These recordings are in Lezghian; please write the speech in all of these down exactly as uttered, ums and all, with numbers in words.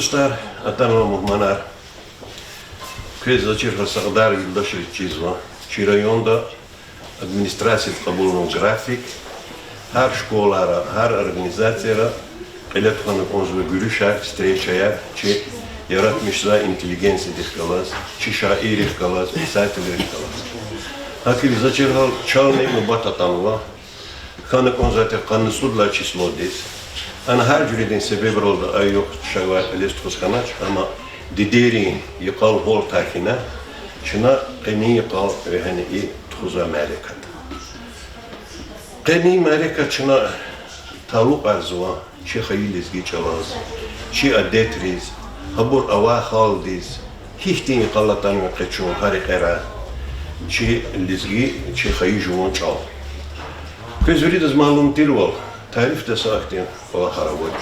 Дустар, атанвай мугьманар, квез заз чирвал сагъдар юлдашриз чизва. Чи районда администрациядиз кьабулнава график, гьар школара, гьар организацияра кьиле тухвана кӀанзава гуьруьшар, встречаяр чи яратмишзавай интеллигенциядихъ галаз, чи шаиррихъ галаз, писателрихъ галаз. ГьакӀ хьайила заз чирвал чални нубат атанва. Хьана кӀанзавай тир къанни цӀуд лагьай числодиз. Ана гьар жуьредин себебралди а югъ шавай кьилиз тухуз хьанач, амма дидейрин йикъал гьалтай хьана, чна къенин йикъал вегьена и тухузвай мярекат. Къенин мярекат чна талукьарзава чи хайи лезги чӀалаз, чи адетриз, гьабур авай халкьдиз, гьихьтин йикъал атанва къе чун гьа рекьера, чи лезги, чи хайи жуван чӀал. Квез виридаз малум тирвал, тарифдай са ахьтин кӀвалахар авач.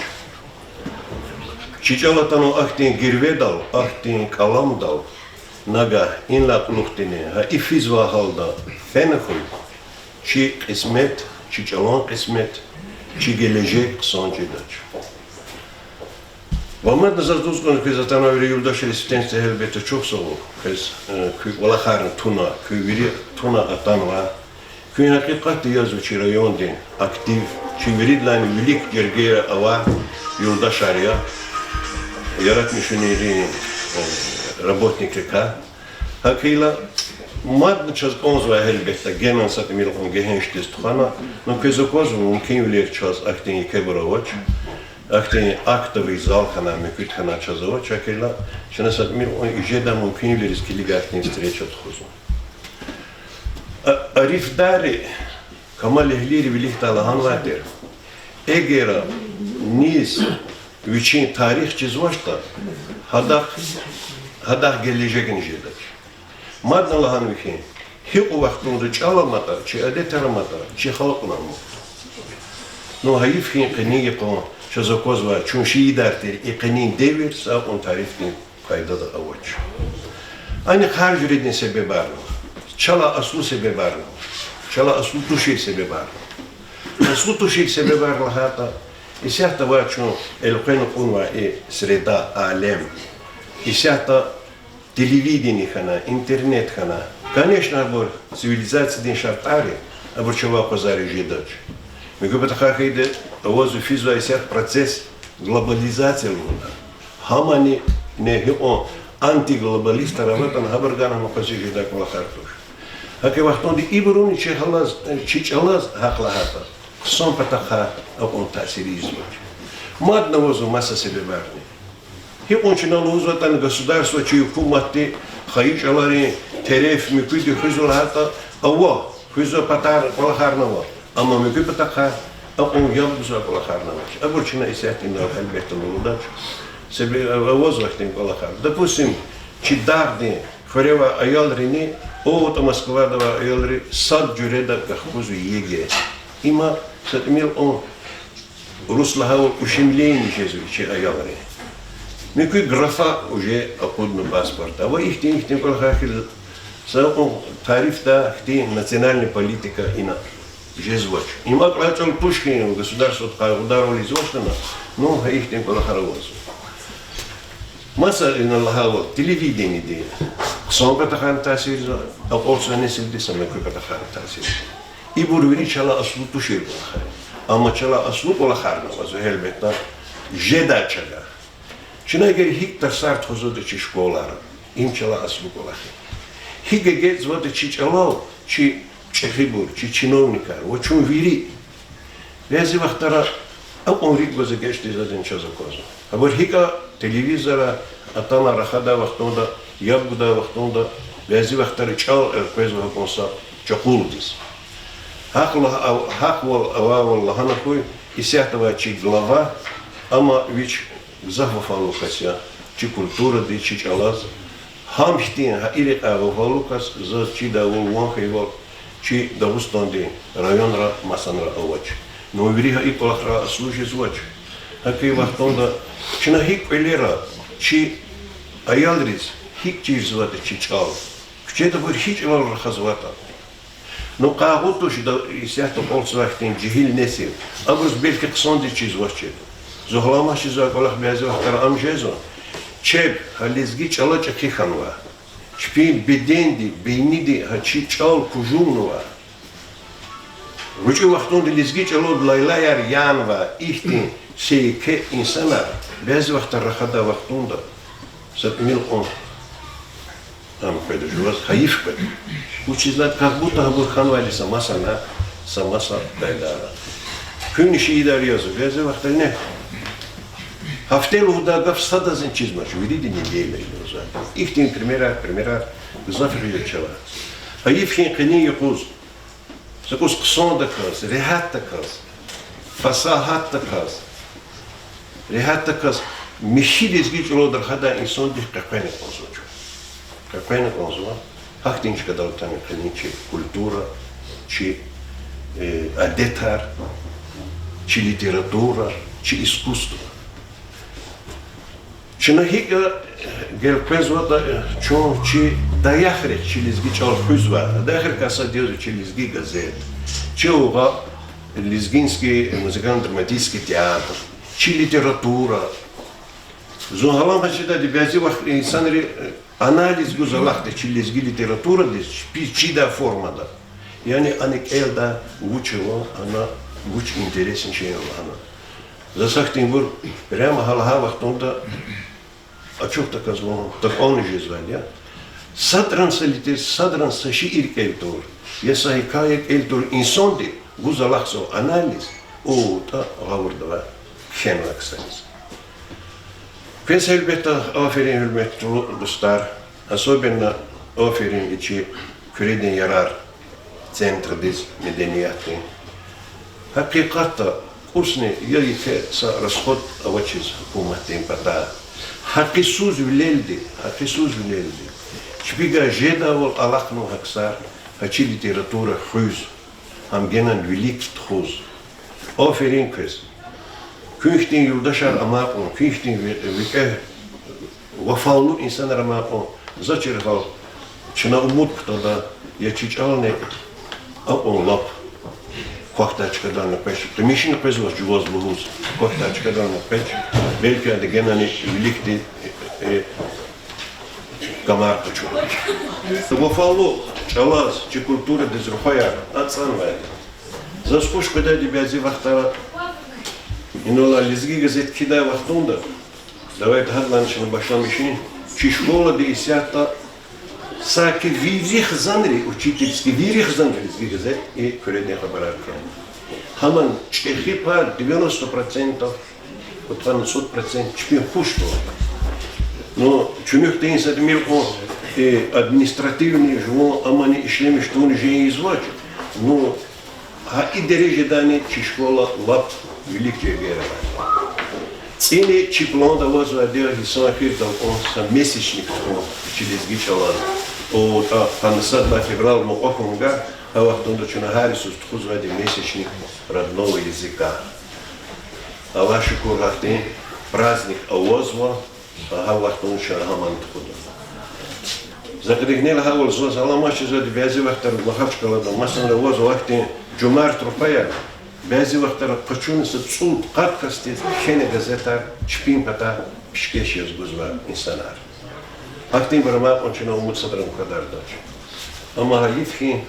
Чи чӀал атанва ахьтин гирведал, ахьтин кӀаламдал, нагагь инлай кьулухъдини гьа и физвай гьалда фена хьуй, чи кьисмет, чи чӀалан кьисмет, чи гележег хъсан чидач. Ва мадни заз лугьуз кӀанзава квез, атанвай вири юлдашриз сифтени-сифте гьелбетда чухсагъул, квез, э, куь кӀвалахарни туна, куь вири туна атанва. Куьн гьакъикъатда язва чи райондин актив, чи виридалайни вилик жергейра авай юлдашар я, яратмишунрин, э, работникрикай. ГьакӀ хьайила мадни чаз кӀанзавай гьелбетда генани са тӀимил кьван гегьеншдиз тухвана, ну квез аквазва, мумкинвилер чаз ахьтин екебур авач, ахьтин актовый зал хьана, муькуьд хьана чаз авач, гьакӀ хьайила чна са тӀимил кьван и жедай мумкинвилериз килигна ахьтин встреча тухузва. А, арифдари, камалэгьлийри виликдай лагьанвай тир: эгер низ вичин тарих чизвачтӀа, гьадахъ, гьадахъ гележегни жедач. Мадни лагьанва хьи, гьикьван вахтунда чӀал аматӀа, чи адетар аматӀа, чи халкьни ама. Ну, гьайиф хьи, къенин йикъан, чаз аквазвай, чун шиирар тир, и къенин девир са кьван тарифдин пайдада авач. Анихъ гьар жуьредин себебарни ава. Чалай аслу себебарни ава. Чалай аслу тушир себебарни ава. Аслу тушир себебар лагьайтӀа, исятда авай чун элкъвена кьунвай и среда, алем, исятда телевидение хьана, интернет хьана, конечно, абур цивилизациядин шартӀар я, абур чавай акъвазариз жедач. Муькуь патахъай хьайиди, авазва физвай исятда процесс, глобализация лугьуда. Гьамани, не гьикьван антиглобалистар аватӀани, гьабурукайни гьам акъвазиз жедай кӀвалахар туш. ГьакӀ вахтунда ибуруни чи гьалаз, чи чӀалаз гьахъ лагьайтӀа, хъсан патахъай акьван таъсир ийизвач. Мадни авазва маса себебарни. Гьикьван чна лугьузватӀани, государство, чи гьукуматди хайи чӀаларин тереф муькуьди хуьзва лагьайтӀа, ава, хуьзвай патар, кӀвалахарни ава. Амма муькуь патахъай акьван яб гузвай кӀвалахарни авач. Абур чна исятда инал гьелбетда лугьудач. Себеб авазва ахьтин кӀвалахар. Допустим, чи дагъдин хуьре авай аялрини аватӀа, Москвада авай аялри сад жуьреда кахкузва ЕГЭ. Има са тӀимил кьван, урус лагьайвал, ущемление жезва чи аялри. Муькуь графа уже акъудна паспортда. Ва ихьтин-ихьтин кӀвалахар хьиз, са кьван тарифдай хьтин национальный политика ина жезвач. Им акьван чӀал туш хьи, государстводи къайгъударвал ийизвач лагьана, ну, гьа ихьтин кӀвалахар авазва. Маса ина лагьайвал, телевидениеди хъсан патахъай таъсирзава, акьалтзавай несилди са муькуь патахъай таъсирзава. Ибур вири чалай аслу тушир кӀвалахар я. Амма чалай аслу кӀвалахарни авазва, гьелбетда, жедай чагай. Чна эгер гьикӀ тарсар тухузватӀа чи школайра, им чалай аслу кӀвалах я. ГьикӀ эгечӀзаватӀа чи чӀалал чи чӀехибур, чи чиновникар ва чун вири, бязи вахтара акьван рикӀ гваз эгечӀдайзаватӀани чаз аквазва. Гьабур гьикӀ я: телевизорра атана рахадай вахтунда, яб гудай вахтунда, бязи вахтара чӀал элкъвезва гьакьван са чукулдиз. Гьахъ ла-, гьахъвал авайвал лагьана хьуй, исятда авай чи глава, амма вич гзаф вафалу кас я чи культурадиз, чи чӀалаз. Гьам хьтин, гьа и рекьяй вафалу кас заз чидайвал, ван хьайивал, чи Дагъустандин районра масанра авач. Ну, вири гьа и кӀвалахрай аслу жезвач. ГьакӀ хьайи вахтунда чна гьикӀ кӀвалера, чи аялриз гьикӀ чирзаватӀа чи чӀал, куьчеда абур гьи чӀалал рахазватӀа. Ну, къайгъу туш, исятда акьалтзавай хьтин жегьил несил, абуруз белки хъсандиз чизвачир. Зун гьаламаз чизвай кӀвалах бязи вахтара ам жезва. Чеб гьа лезги чӀала чӀехи хьанва. Чпин беденди, бейниди гьа чи чӀал кужумнава. ГъвечӀи вахтунда лезги чӀалал лайлаяр янва ихьтин секе инсанар бязи вахтара рахадай вахтунда са тӀимил кьван ам къведа жуваз, гьайиф къведа. Вучиз лагьайтӀа как будто гьабур хьанвайди са маса на, са маса къайдада. Куьнни шиирар язва, бязи вахтара ни, гьафте лугьудай гаф садазни чизмач, вирида неделя лугьузва. Ихьтин примерар, примерар гзаф гъиз чала. Гьайиф хьи къенин юкъуз са кӀус хъсандаказ, регьятдаказ, фасагьатдаказ, регьятдаказ михьи лезги чӀалал рахадай инсандихъ къекъвена кӀанзава чун. Къекъвена кӀанзава. Гьахьтин чкадал атана къенин чи культура, чи, э, адетар, чи литература, чи искусство. Чна гьикӀ гелкъвезватӀа, э, чун чи даярихъ чи лезги чӀал хуьзва, даярихъ сад язва чи лезги газет, чи угъа Лезгинский музыкально-драматический театр, чи литература. Зун гьалам хьиз жедади, бязи вахт инсанри, э, анализ гуз алахъда чи лезги литературадиз, чпиз чидай формада. Яни ана кӀелда вуч ава, ана вуч интересный шей ава ана. Заз гьахьтинбур прямо гьа лагьай вахтунда ачухдаказ вун такӀани жезвайди я. Садрани са литер-, садрани са шиир кӀел тур, я са гьикая кӀел тур инсанди гуз алахъзава анализ, о, тӀа гъавурда авай кхьенвай ксариз. Квез гьелбетда аферин, гьуьрметлу дустар, особенно аферин и чи Куьредин ярар центрдиз, медениятдин. Гьакъикъатда кӀусни я еке са расход авачиз гьукуматдин патай. Гьакъисуз вилелди, гьакъисуз вилелди чпивай жедайвал алахънава гьа ксар, гьа чи литература хуьз, гьам генани вилик тухуз. Аферин квез. Куьн хьтин юлдашар амай кьван, куьн хьтин ви-, викӀегь вафалу инсанар амай кьван, заз чирагъал чна умуд кутада, я чи чӀални акьван лап квахьдай чкадални къвеч, къимишни къвезвач жуваз лугьуз, квахьдай чкадални къвеч, белки ада генани виликди, э, камар къачур. Вафалу чӀалаз, чи культурадиз рухваяр ацӀанвайди. Заз хуш къведайди бязи вахтара, инал Лезги газет кхьидай вахтунда, давайте гьадалайни чна башламишин, чи школади исятда саки вири хизанри, учительский, вири хизанри Лезги газет и Куьредин хабарар кхьена. Гьамни чӀехи пай девяносто процентов, кьудкъанни цӀуд процент чпин хуш тун. Ну, чуьнуьхтин са тӀимил кьван, э, административный жуван амани ишлемиш тавуни жен ийизвач. Ну, гьа и дережадани чи школа лап вилик жергейрай. ЦӀини чи планда авазвайди я йисан эхирдал кьван са месячник тухун чи лезги чӀалаз. О, тӀа, къанни сад лагьай февраль мукьва хьун гьа вахтунда чна гьар йисуз тухузвайди месячник родного языка. Аллагь шукур, гьахьтин праздник авазва, гьа вахтунда чна гьамни тухуда. За кьиле гьикӀ лагьайвал, заз аламат чизвайди, бязи вахтара Махачкъалада, масалан, авазва гьахьтин жумарт рухваяр, бязи вахтара къачуна са цӀуд-къад касдиз кхьена газетар чпин патай пишкеш яз гузвай инсанар. Гьахьтинбур амай кьван чна умуд садрани квадардач. Амма гьайиф хьи,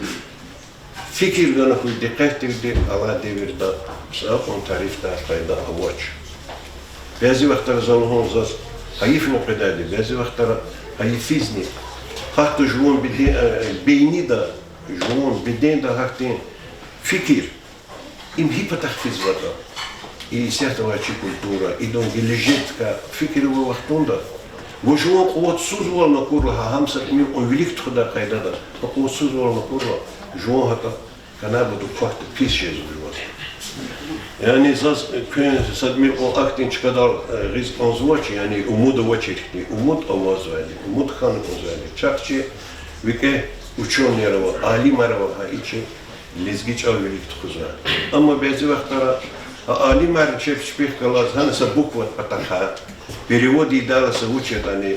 фикир гана хьуй, дикъетдивди, алай девирда са акьван тарифдай къайда авач. Бязи вахтара за лугьун, заз гьайифни къведайди, бязи вахтара гьайифизни. Гьахьда жуван беде-, э, бейнида, жуван беденда гьахьтин фикир. Им гьи патахъ физватӀа, и исятда авай чи культура, идан гележегдикай фикир авай вахтунда, ва жуван къуватсузвални акурла, гьа гьам са тӀимил кьван вилик тухудай къайдада, гьа къуватсузвални акурла, жуван гьакӀа канабуду квахьда пис жезва жуваз. Яни заз куьн са тӀимил кьван ахьтин чкадал, э, гъиз кӀанзавач, яни умуд авачир хьтин, умуд авазвайди, умуд хьана кӀанзавайди. Чахъ чи викӀегь учёныйяр ава, алимар ава гьа и чи лезги чӀал вилик тухузвай. Амма бязи вахтара а алимар чеб чпихъ галаз гьана са буквадин патахъай перевод ийидайла са вуч ятӀани,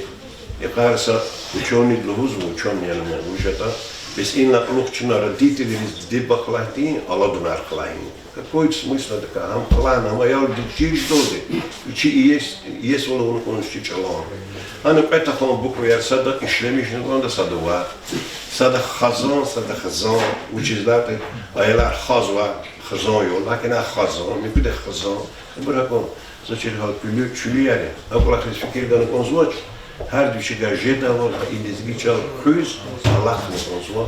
икъар са учёныйди лугьузва, учёный яни вуж ятӀа, Бес инлай кьулухъ чна родителийриз диде-бубайрихъ галаз алудунар хьайи. Какой смысл адакай, гьам хьайила, гьам аялдиз чир жедалди, вичи иес, иесивал авуна кӀанзава чи чӀалан. Гьана кьве тахьан букваяр сада ишлемишна кӀанда, сада ваъ. Сада хазан, сада хзан, вучиз лагьайтӀа аялар хазва, хзан я, лакин а хазан, муькуьда хзан. Абур акьван, за чир гьал куьлуь, чуьлуьяр я. А кӀвалахриз фикир гана кӀанзавач, гьарда вичикай жедайвал гьа и лезги чӀал хуьз, алахъна кӀанзава,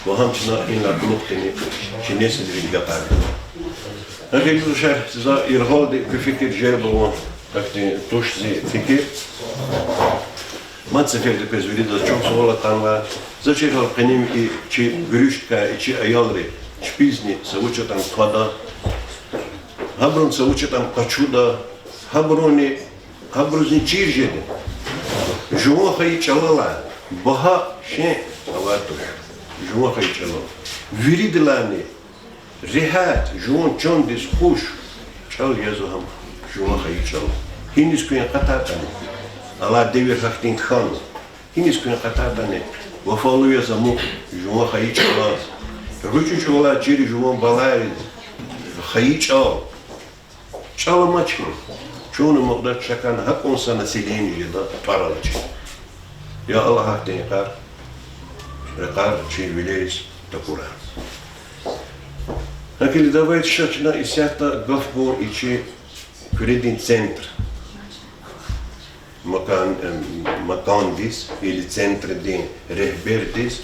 ва гьам чна инлай кьулухъдини чи несилрин гапар я. Гьа гьелбетда, за яргъалди куь фикир желб авун, ахьтин туш зи фикир. Мад сеферда квез виридаз чухсагъул атанва. За чир гьал къенин и чи гуьруьшдикай и чи аялри чпизни са вуч ятӀани твада, гьабурун са вуч ятӀани къачуда, гьабурунни, гьабурузни чир жеда. Жуван хайи чӀалалай багьа шей авай туш. Жуван хайи чӀалал. Виридалайни регьят, жуван чандиз хуш чӀал язва гьам жуван хайи чӀал. Гьиниз куьн акъатайтӀани, алай девир гьахьтин хьанва. Гьиниз куьн акъатайтӀани, вафалу яз амукь жуван хайи чӀалаз. ГъвечӀи чӀавалай чир жуван балайриз хайи чӀал. ЧӀал амач хьи, чун амукьдач, чакан гьакьван са население жеда тӀвар алачир. Я Аллагь, гьахьтин йикъар, рекьер чи вилериз такурай. Гьакӏ хьайила, давайте ша чна исятда гаф гун и чи Куьредин центр макан, э, макандиз, или центрдин регьбердиз,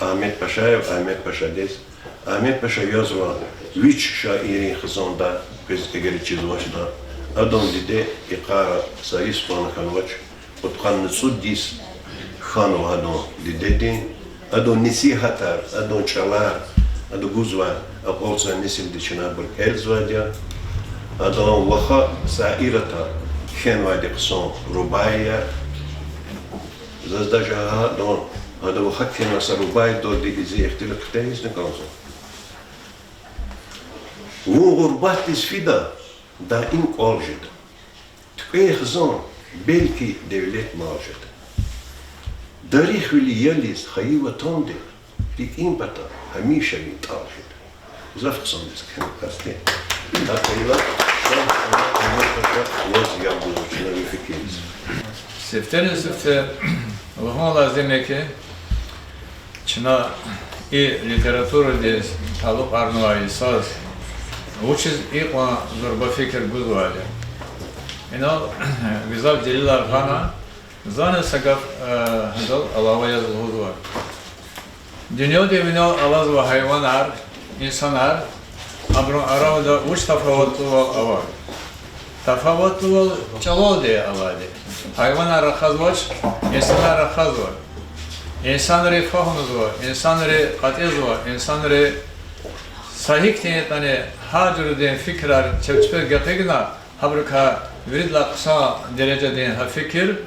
Агьмед Пашаев Агьмед Пашадиз. Агьмед Паша язва вич шаиррин хизанда, квез эгер чизвачтӏа, адан диде икъара са йис хьанвач, кьудкъанни цӏуд йис хьанва адан дидедин, адан несигьатар, адан чӏалар, ада гузвай акьалтзавай несилдиз чна абур кӏелзавайди я. Адан ваха Саирата кхьенвайди хъсан рубаи я. Заз даже гьадан, гьадан ваха кхьенвай са рубаидалди зи ихтилат хтайизни кӏанзава. Вун гъурбатдиз фида, даим кӏвал жеда. Туькӏвей хизан, белки девлет, мал жеда. Дарихвили ялиз хайи ватанди, рикӏин пата гьамиша ви тӏал жеда. Гзаф хъсандиз кхьенва касди. Гьакӏ хьайила, ша, ваз яб гузва чна ви фикирдиз. Сифтени-сифте лугьун лазим я хьи, чна и литературадиз талукьарнавай йисаз вучиз икьван зурба фикир гузвайди я. Инал гзаф делилар гъана, зани са гаф, э, гьадал алава яз лугьузва. Дуьньядин винел алазва гьайванар, инсанар, абурун арада вуч тафаватлувал ава? Тафаватлувал чӏалалди авайди. Гьайванар рахазвач, инсанар рахазва. Инсанри фагьумзава, инсанри кьатӏизва, инсанри са гьихьтин ятӏани гьар жуьредин фикирар чеб чпел гекъигна, гьабурукай виридалай хъсан дережадин гьа фикир,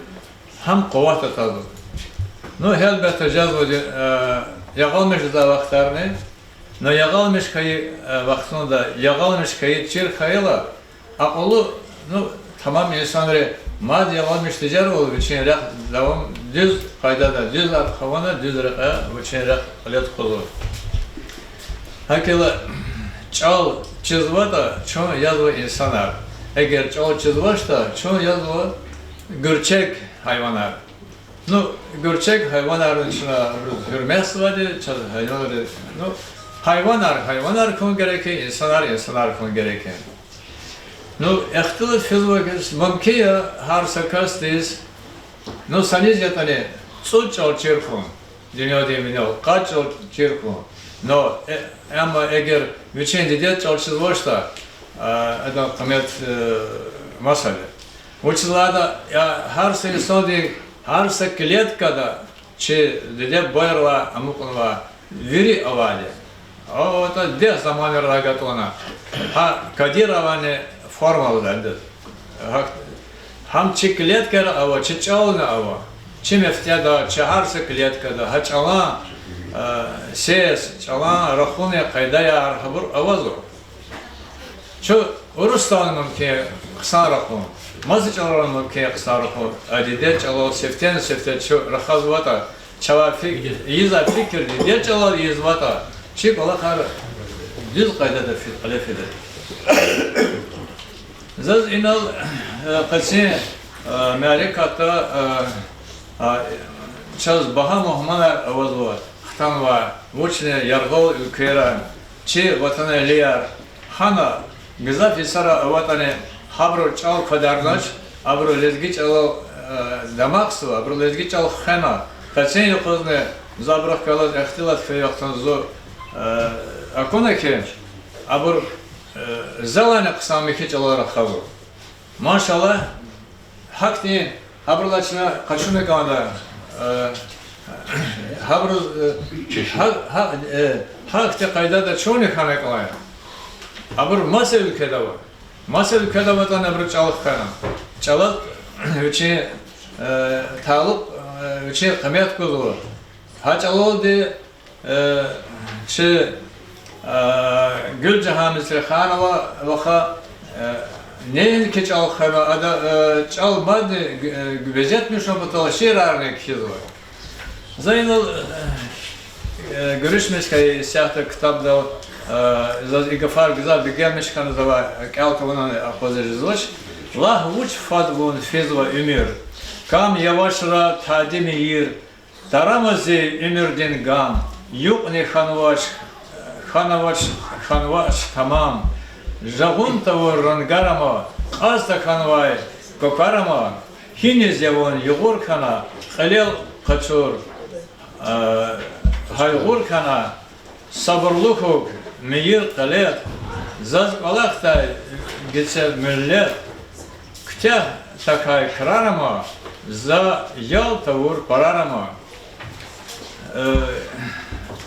гьам къуват атазва. Ну, гьелбетда, жезва, э, ягъалмиш жезвай вахтарни, но ягъалмиш хьайи, э, вахтунда ягъалмиш хьайи чир хьайила, акьуллу, ну, тамам инсанри мад ягъалмиш тежервал вичин рехъ давам дуьз къайдада, дуьз архъ хъувуна, дуьз рекье вичин рехъ кьиле тухузва. Гьакӏ хьайила, чӏал чизватӏа, чун язва инсанар. Эгер чӏал чизвачтӏа, чун язва гуьрчег гьайванар. Ну, гуьрчег гьайванарни чна абуруз гьуьрметзавайди, чаз гьайванар, ну, гьайванар гьайванар хьун герек я, инсанар инсанар хьун герек я. Ну, ихтилат физва, мумкин я, гьар са касдиз, ну, са низ ятӏани цӏуд чӏал чир хьун, дуьньядин винел къад чӏал чир хьун. Но, э, амма эгер вичин дидед чӏал чизвачтӏа, а, адан къимет, э, масабур я. Вучиз лагьайтӏа, я, гьар са инсандин, гьар са клеткада чи диде-бубайрилай амукьнавай вири авайди. АтӀа дегь заманрилай агатна. Гьа кодированный форма лугьуда. Гьа, гьам чи клеткара ава, чи чӀални ава. Чи мефтӀеда, чи гьар са клеткада гьа чӀалан, э, сес, чӀалан рахунин къайдаяр гьабур авазва. Чун урусдални мумкин хъсан рахун, маса чӀалални мумкин хъсан рахун, а дидед чӀалал сифтени-сифте чун рахазватӀа, чавай фи-, ийизвай фикир дидед чӀалал ийизватӀа, чи кӀвалахар дуьз къайдада фи-, кьиле фида. Заз инал, э, къенин, э, мярекатда, э, а, чаз багьа мугьманар авазва, хтанва вучни яргъал уьлквейра, чи ватанэгьлияр, гьана гзаф йисара аватӀани, гьабуру чӀал квадарнач, абуру лезги чӀалал, э, дамахзава, абуру лезги чӀал хвена. Къенин юкъузни за абурухъ галаз ихтилат хьайи вахтунда зун, э, акуна хьи, абур, э, залайни хъсан михьи чӀалал рахазва. Машаллагь, гьахьтин гьабурулай чна къачуна кӀанда, э, гьабуру, э, гьа-, гьа-, э, гьахьтин къайдада чунни хьана кӀанда. Абур маса уьлкведа ава. Маса уьлкведа аватӀани абуру чӀал хвена. ЧӀалаз вичин, э, талукь, э, вичин къимет гузва. Гьа чӀалалди, э, чи, э, Гуьлжагьан Мисриханова ваха, э, неинки чӀал хвена, ада, э, чӀал мадни, э, везетмишун патал шиирарни кхьизва. За инал, э, гуьруьшмиш хьайи исятда ктабдал, э, заз и гафар гзаф бегенмиш хьана, завай кӀел тавунани акъвазиз жезвач. Лагь, вуч фад вун физва уьмуьр, кам явашра тади мийир, тарама зи уьмуьрдин гам, юкьни хьанвач, хьанвач, хьанвач тамам. Жагъун тавур рангар ама, кьаз тахьанвай кваквар ама, гьиниз я вун югъур хьана, кьилел къачур, э, гьайгъур хьана, сабурлу хьухь, мийир кьиле, заз кӀвалахдай гицел миллет, куьтягь тахьай крар ама, за ял тавур парар ама. Э,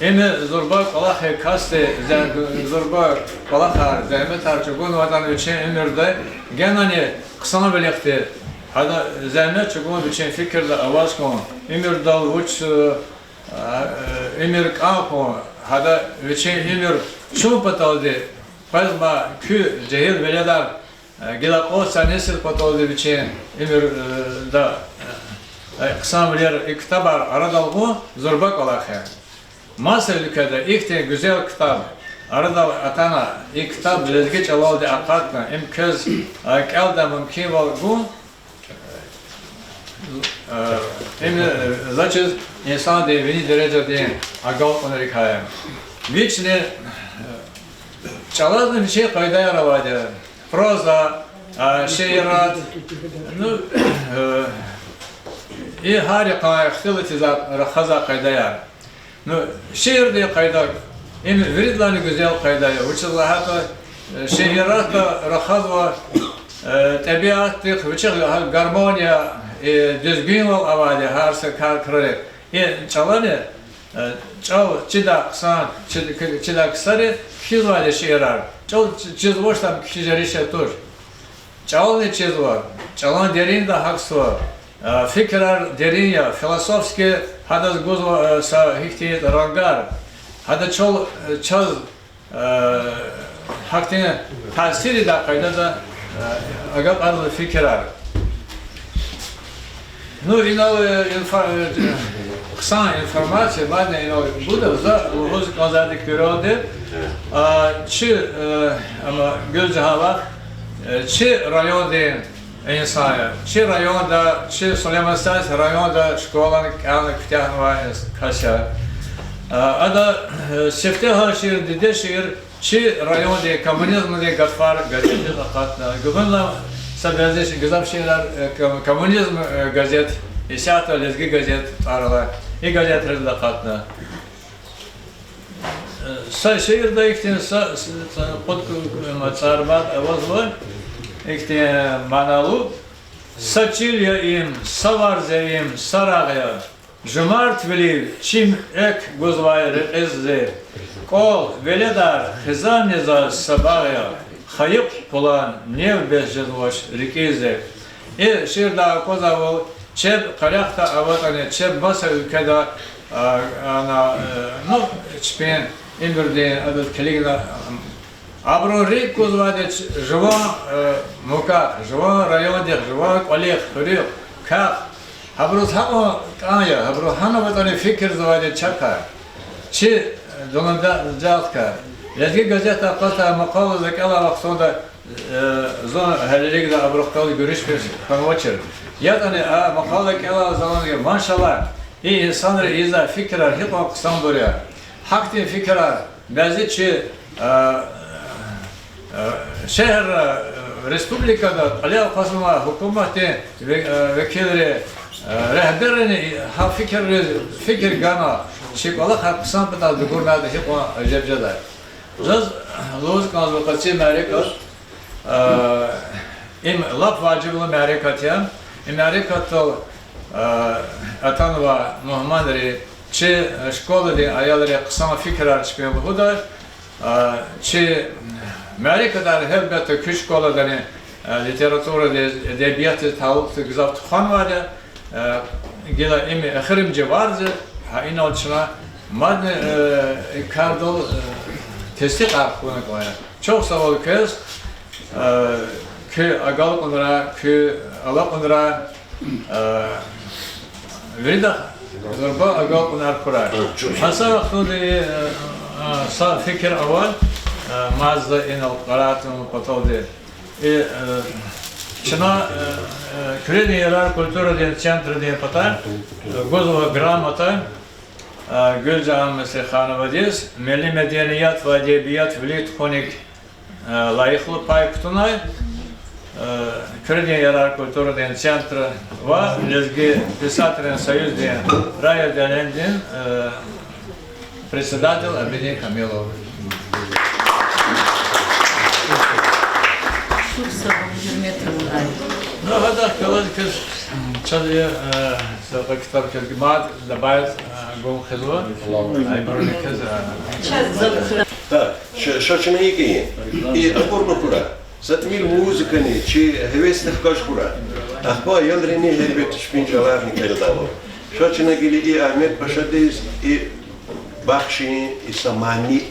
им зурба кӀвалахай касди, зя-, зурба кӀвалахар, зегьметар чӀугунватӀани вичин уьмуьрда, генани хъсанвилихъди, гьада зегьмет чӀугун вичин фикирда аваз хьун, уьмуьрдал вуч, э, уьмуьр кӀан хьун, гьада вичин уьмуьр чун паталди, къвезма куь жегьил веледар, э, гила кьван са несил паталди вичин уьмуьр, э, да, э, хъсанвилер и ктабар арадал гъун зурба кӀвалах я. Маса уьлкведа ихьтин гуьзел ктаб арадал атана, и ктаб лезги чӀалалди акъатна, им квез, э, кӀелдай мумкинвал гун, э, им, э, заз чиз инсандин вини дережадин агалкьунрикай я. Вични, э, чӀалазни вичин къайдаяр авайди я. Проза, э, шиират, ну, э, и гьар йикъан ихтилатиз рахазвай къайдаяр. Ну, шиирдин къайда, им виридалайни гуьзел къайда я. Вучиз лагьайтӀа, э, шииратда рахазва, э, тӀебиатдихъ, вичихъ гармония, э, дуьзгуьнвал авайди гьар са кар крарихъ. И чӀалани, э, чӀал чидай хъсан, чи-, чидай ксари кхьизвайди шиирар. ЧӀал чи-, чизвачтӀа ам кхьиз жериш туш. ЧӀални чизва, чӀалан деринда гьахьзава, э, фикирар дерин я, философский гьадаз гузва, э, са гьихьтин рангар. Гьада чал, э, чаз, э, гьахьтин таъсир ийидай къайдада, э, агакьарзава фикирар. Ну, инал, э, инфо-, э, хъсан информация мадни инал гуда, за лугьуз кӀанзавайди куьрелди, а, чи, э, ама Гуьлжагьан вах, э, чи райондин инсан я. Чи районда, чи Сулейман-Стальский районда школани кӀелна куьтягьнавай инс-, кас я. А, ада, э, сифтегьан шиир, диде шиир чи райондин коммунизмдин гатфар газетдиз акъатна. Гуьгъуьнлай са бязи гзаф шиирар, э, ком-, коммунизм, э, газет, исятда Лезги газет тӀвар алай, и газетриз акъатна. Э, са шиирда ихьтин са, с-, с-, кьуд ку-, ма, цӀарбад авазва, ихьтин маналу: са чил я им, са варз я им, са рагъ я, жумартвилив чим экв гузвай рекьиз зи, кӀвал, веледар, хизанни заз са багъ я, хайи къулан нев бес жезвач рикӀиз зи. И шиирдай аквазвайвал, чеб къарагъда аватӀани, чеб маса уьлкведа, а, ана, э, ну, чпин уьмуьрдин адаз килигна, абурун рикӀ гузвайди жуван, э, мукахъ, жуван райондихъ, жуван кӀвалихъ, хуьруьхъ, кахъ. Гьабуруз гьакьван кӀан я, гьабуру гьана аватӀани фикирзавайди чакай. Чи, э, дунедалди чакай. Лезги газетда акъатзавай макъала за кӀелай вахтунда, э, зун гьелелигда абурухъ галаз гуьруьшмиш хьанвачир. ЯтӀани а макъала кӀелай заманда, машаллагь, и инсанри ийизвай фикирар гьикьван хъсанбур я. Гьахьтин фикирар бязи чи, э, э, шегьерра, э, республикада кьиле акъвазнавай гьукуматдин ве-, э, векилри, э, регьберрини гьа фикирриз фикир гана, чи кӀвалахар хъсан патал дугурнайтӀа гьикьван ажеб жедай. Заз лугьуз кӀанзава къаци мярекат, э, им лап важиблу мярекат я. И мярекатдал, э, атанвай мугьманри, чи, э, школадин аялри хъсан фикирар чпин лугьуда. Э, чи мярекатар гьелбетда куь школадани, э, литературадиз, эдебиятдиз талукьзавай гзаф тухванвайди я. Э, гила им эхиримжи варз я, гьа инал чна мадни, э, и кардал, э, тестикьар хьана кӀанда. Чухсагъул квез, э, куь агалкьунрай, куь алакьунрай, э, виридахъ зурба агалкьунар хьурай. Гьа са вахтунда, э, э, са фикир ава, э, мад за инал къарагъна паталди. И, э, чна, э, э, Куьредин ярар культурадин центрдин патай, э, гузва грамота, э, Гуьлжагьан Муслихановадиз, милли меденият ва эдебият вилик тухуник, э, лайихлу пай кутунай, э, Куьредин ярар культурадин центр ва Лезги писателрин союздин райотделениедин, э, председатель Абидин Камилов. Чухсагъул, гьуьрметлубур. Ну, гьадахъ галаз квез чаз, э, са китаб квез мад лабай, э, гун хизва. Ай, баруни квез, э. Так, ша, ша чна икӀ ийин. И акурла хьурай. Са тӀимил музыкани, чи гьевесни хкаж хьурай. Ахпа аялрини гьелбетда чпин чӀаларни кӀелдайвал. Ша чна гила и Агьмед Пашадиз и бахшин, и са мани.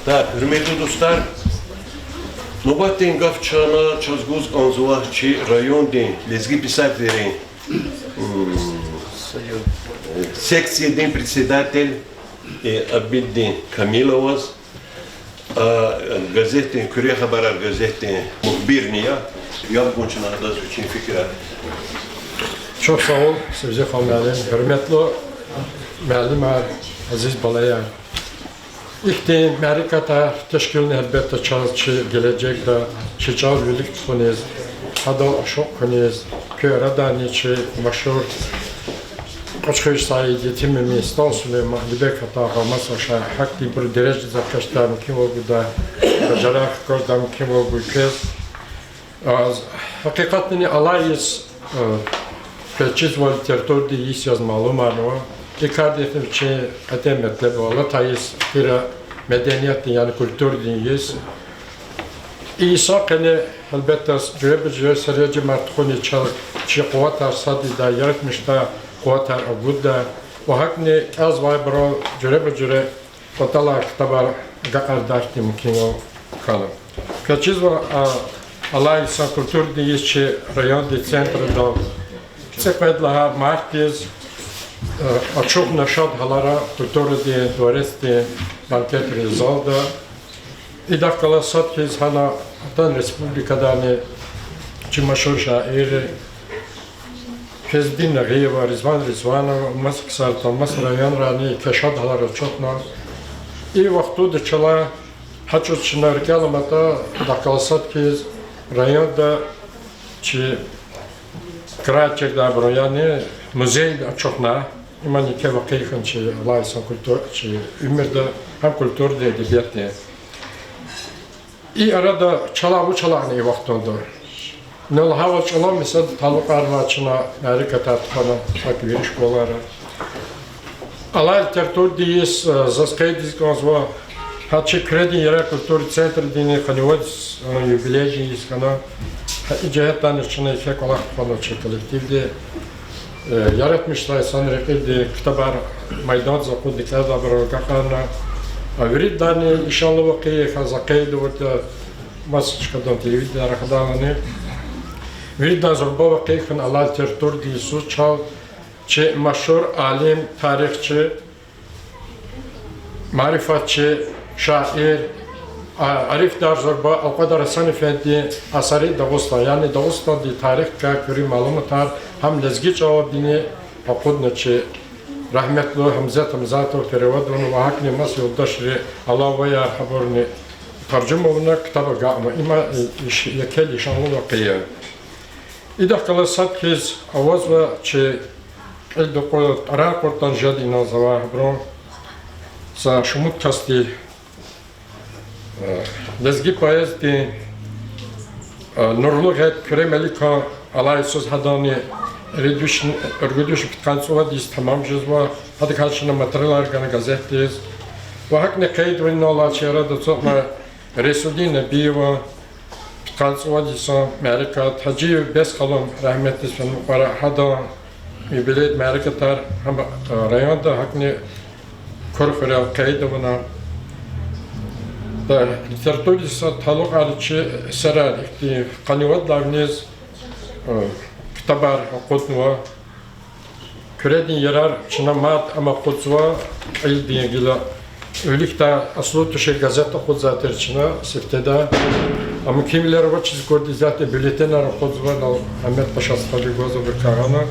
Так, гьуьрметлу дустар, нубатдин гаф чна, чаз гуз кӀанзава чи райондин лезги писателрин, м, секциядин председатель, э, Абидин Камиловаз, а, газетдин, Куьре хабарар газетдин мухбирни я, яб гун чна адаз вичин фикирар. Чухсагъул, Севзихан муаллим, гьуьрметлу муаллимар, азиз балаяр. Ихьтин мярекатар тешкилна гьелбетда чаз чи гележегда чи чӀал вилик тухуниз, гьадал ашукь хьуниз, куь арадани чи машгьур Кьуьчхуьр Саид, Етим Эмин, СтӀал Сулейман, Алибек Атагъа, маса ша гьахьтинбуру дережадиз экъечӀдай мумкинвал гуда, бажарагъ хкаждай мумкинвал гуй квез. А, гьакъикъатдани алай йис, э, квез чизва литературадин йис яз малумарнава. И кардихъ вичин кьетӀен метлеб ава, алатай йис хьтин медениятдин, яни культурадин йис. И йисан къене, гьелбетда, жуьреба-жуьре серенжемар тухуниз чал чи къуватар сад ийидай, яратмишдай къуватар агудда ва гьакӀни кӀелзавайбурал жуьреба-жуьре кӀватӀалай ктабар агакьардай хьтин мумкинвал хьана. Квез чизва, а, алай йисан культурадин йис чи райондин центрда цӀикьвед лагьай мартдиз, э, ачухна шад гьалара культурадин дворецдин банкетрин залда. Идахъ галаз сад хьиз гьана атана республикадани чи машгьур шаирри Фейзудин Нагъиева, Ризван Ризванов, маса ксар, маса районрани еке шад гьалара ачухна. И вахтунда чалай гьа чӀавуз чна рикӀел аматӀа, идахъ галаз сад хьиз районда чи край чирдайбурун, яни музей ачухна. Им еке вакъи хьана чи алай йисан культур-, чи уьмуьрда, гьам культурадин, эдебиятдин. И арада чалай вуч алакьна и вахтунда? Ина лагьайвал, чӀалан месэлада талукьарнавай чна мярекатар тухвана, гьакӀ вири школайра. Алай литературадин йис, э, заз къейдиз кӀанзава, гьа чи Куьредин ярар культурадин центрдин къанни вад, э, юбилейдин йис хьана. Гьа и жигьетдани чна еке кӀвалах тухвана чи коллективди. Э, яратмишдай инсанрин рекьиди ктабар майдандиз акъудна, кӀелдайбурал агакьарна. А виридалайни ишан вакъи хьана, за къейд авуртӀа, маса чкадал телевидениеда рахадайлани. Виридалай зурба вакъи хьана алай литературадин йисуз чал чи машгьур алим, тарихчи, марифатчи, шаир, а, арифдар зурба Алкьвадар Гьасан-эфендидин Асари Дагъустан, яни Дагъустандин тарихрикай куьруь малуматар гьам лезги чӀалалдини акъудна чи рагьметлу Гьамзат Гьамзатов перевод авуна ва гьакӀни маса юлдашри, алаваяр, гьабурни таржума авуна ктаб агакьна. Има, э, иш-, еке лишанлу вакъи я. Идахъ галаз сад хьиз авазва чи кьилди кьу-, тӀварар кьуртӀани жеди инал завай гьабурун са шумуд касди, э, лезги поэздин, э, нурлу гъед Куьре Меликан алай йисуз, гьаданни ругуд вишни, ругуд вишни пудкъанни цӀувад йис тамам жезва, гьадакай чна материалар гана газетдиз. Ва гьакӀни къейдвал инал алай чи арада ацукьна Рейсудин Набиеван пудкъанни цӀувад йисан мярекат, Гьажиев Бесхалун, рагьметдиз фена мукьвара, гьадан юбилейдин мярекатар гьам, э, районда, гьакӀни Куьре хуьрел къейд авуна. Да, литературадиз са талукьарнавай чи эсерар ихьтин къанни вад лагьай виниз, э, ктабар акъуднава. Куьредин ярар чна мад ам акъудзава, кьилдин гила виликдай аслу тушир газет акъудзавай тир чна сифтеда. Амма кимвилер авачиз курди зятте бюллетенар акъудзава, инал Агьмед Паша стхади гваз абурукай гъана.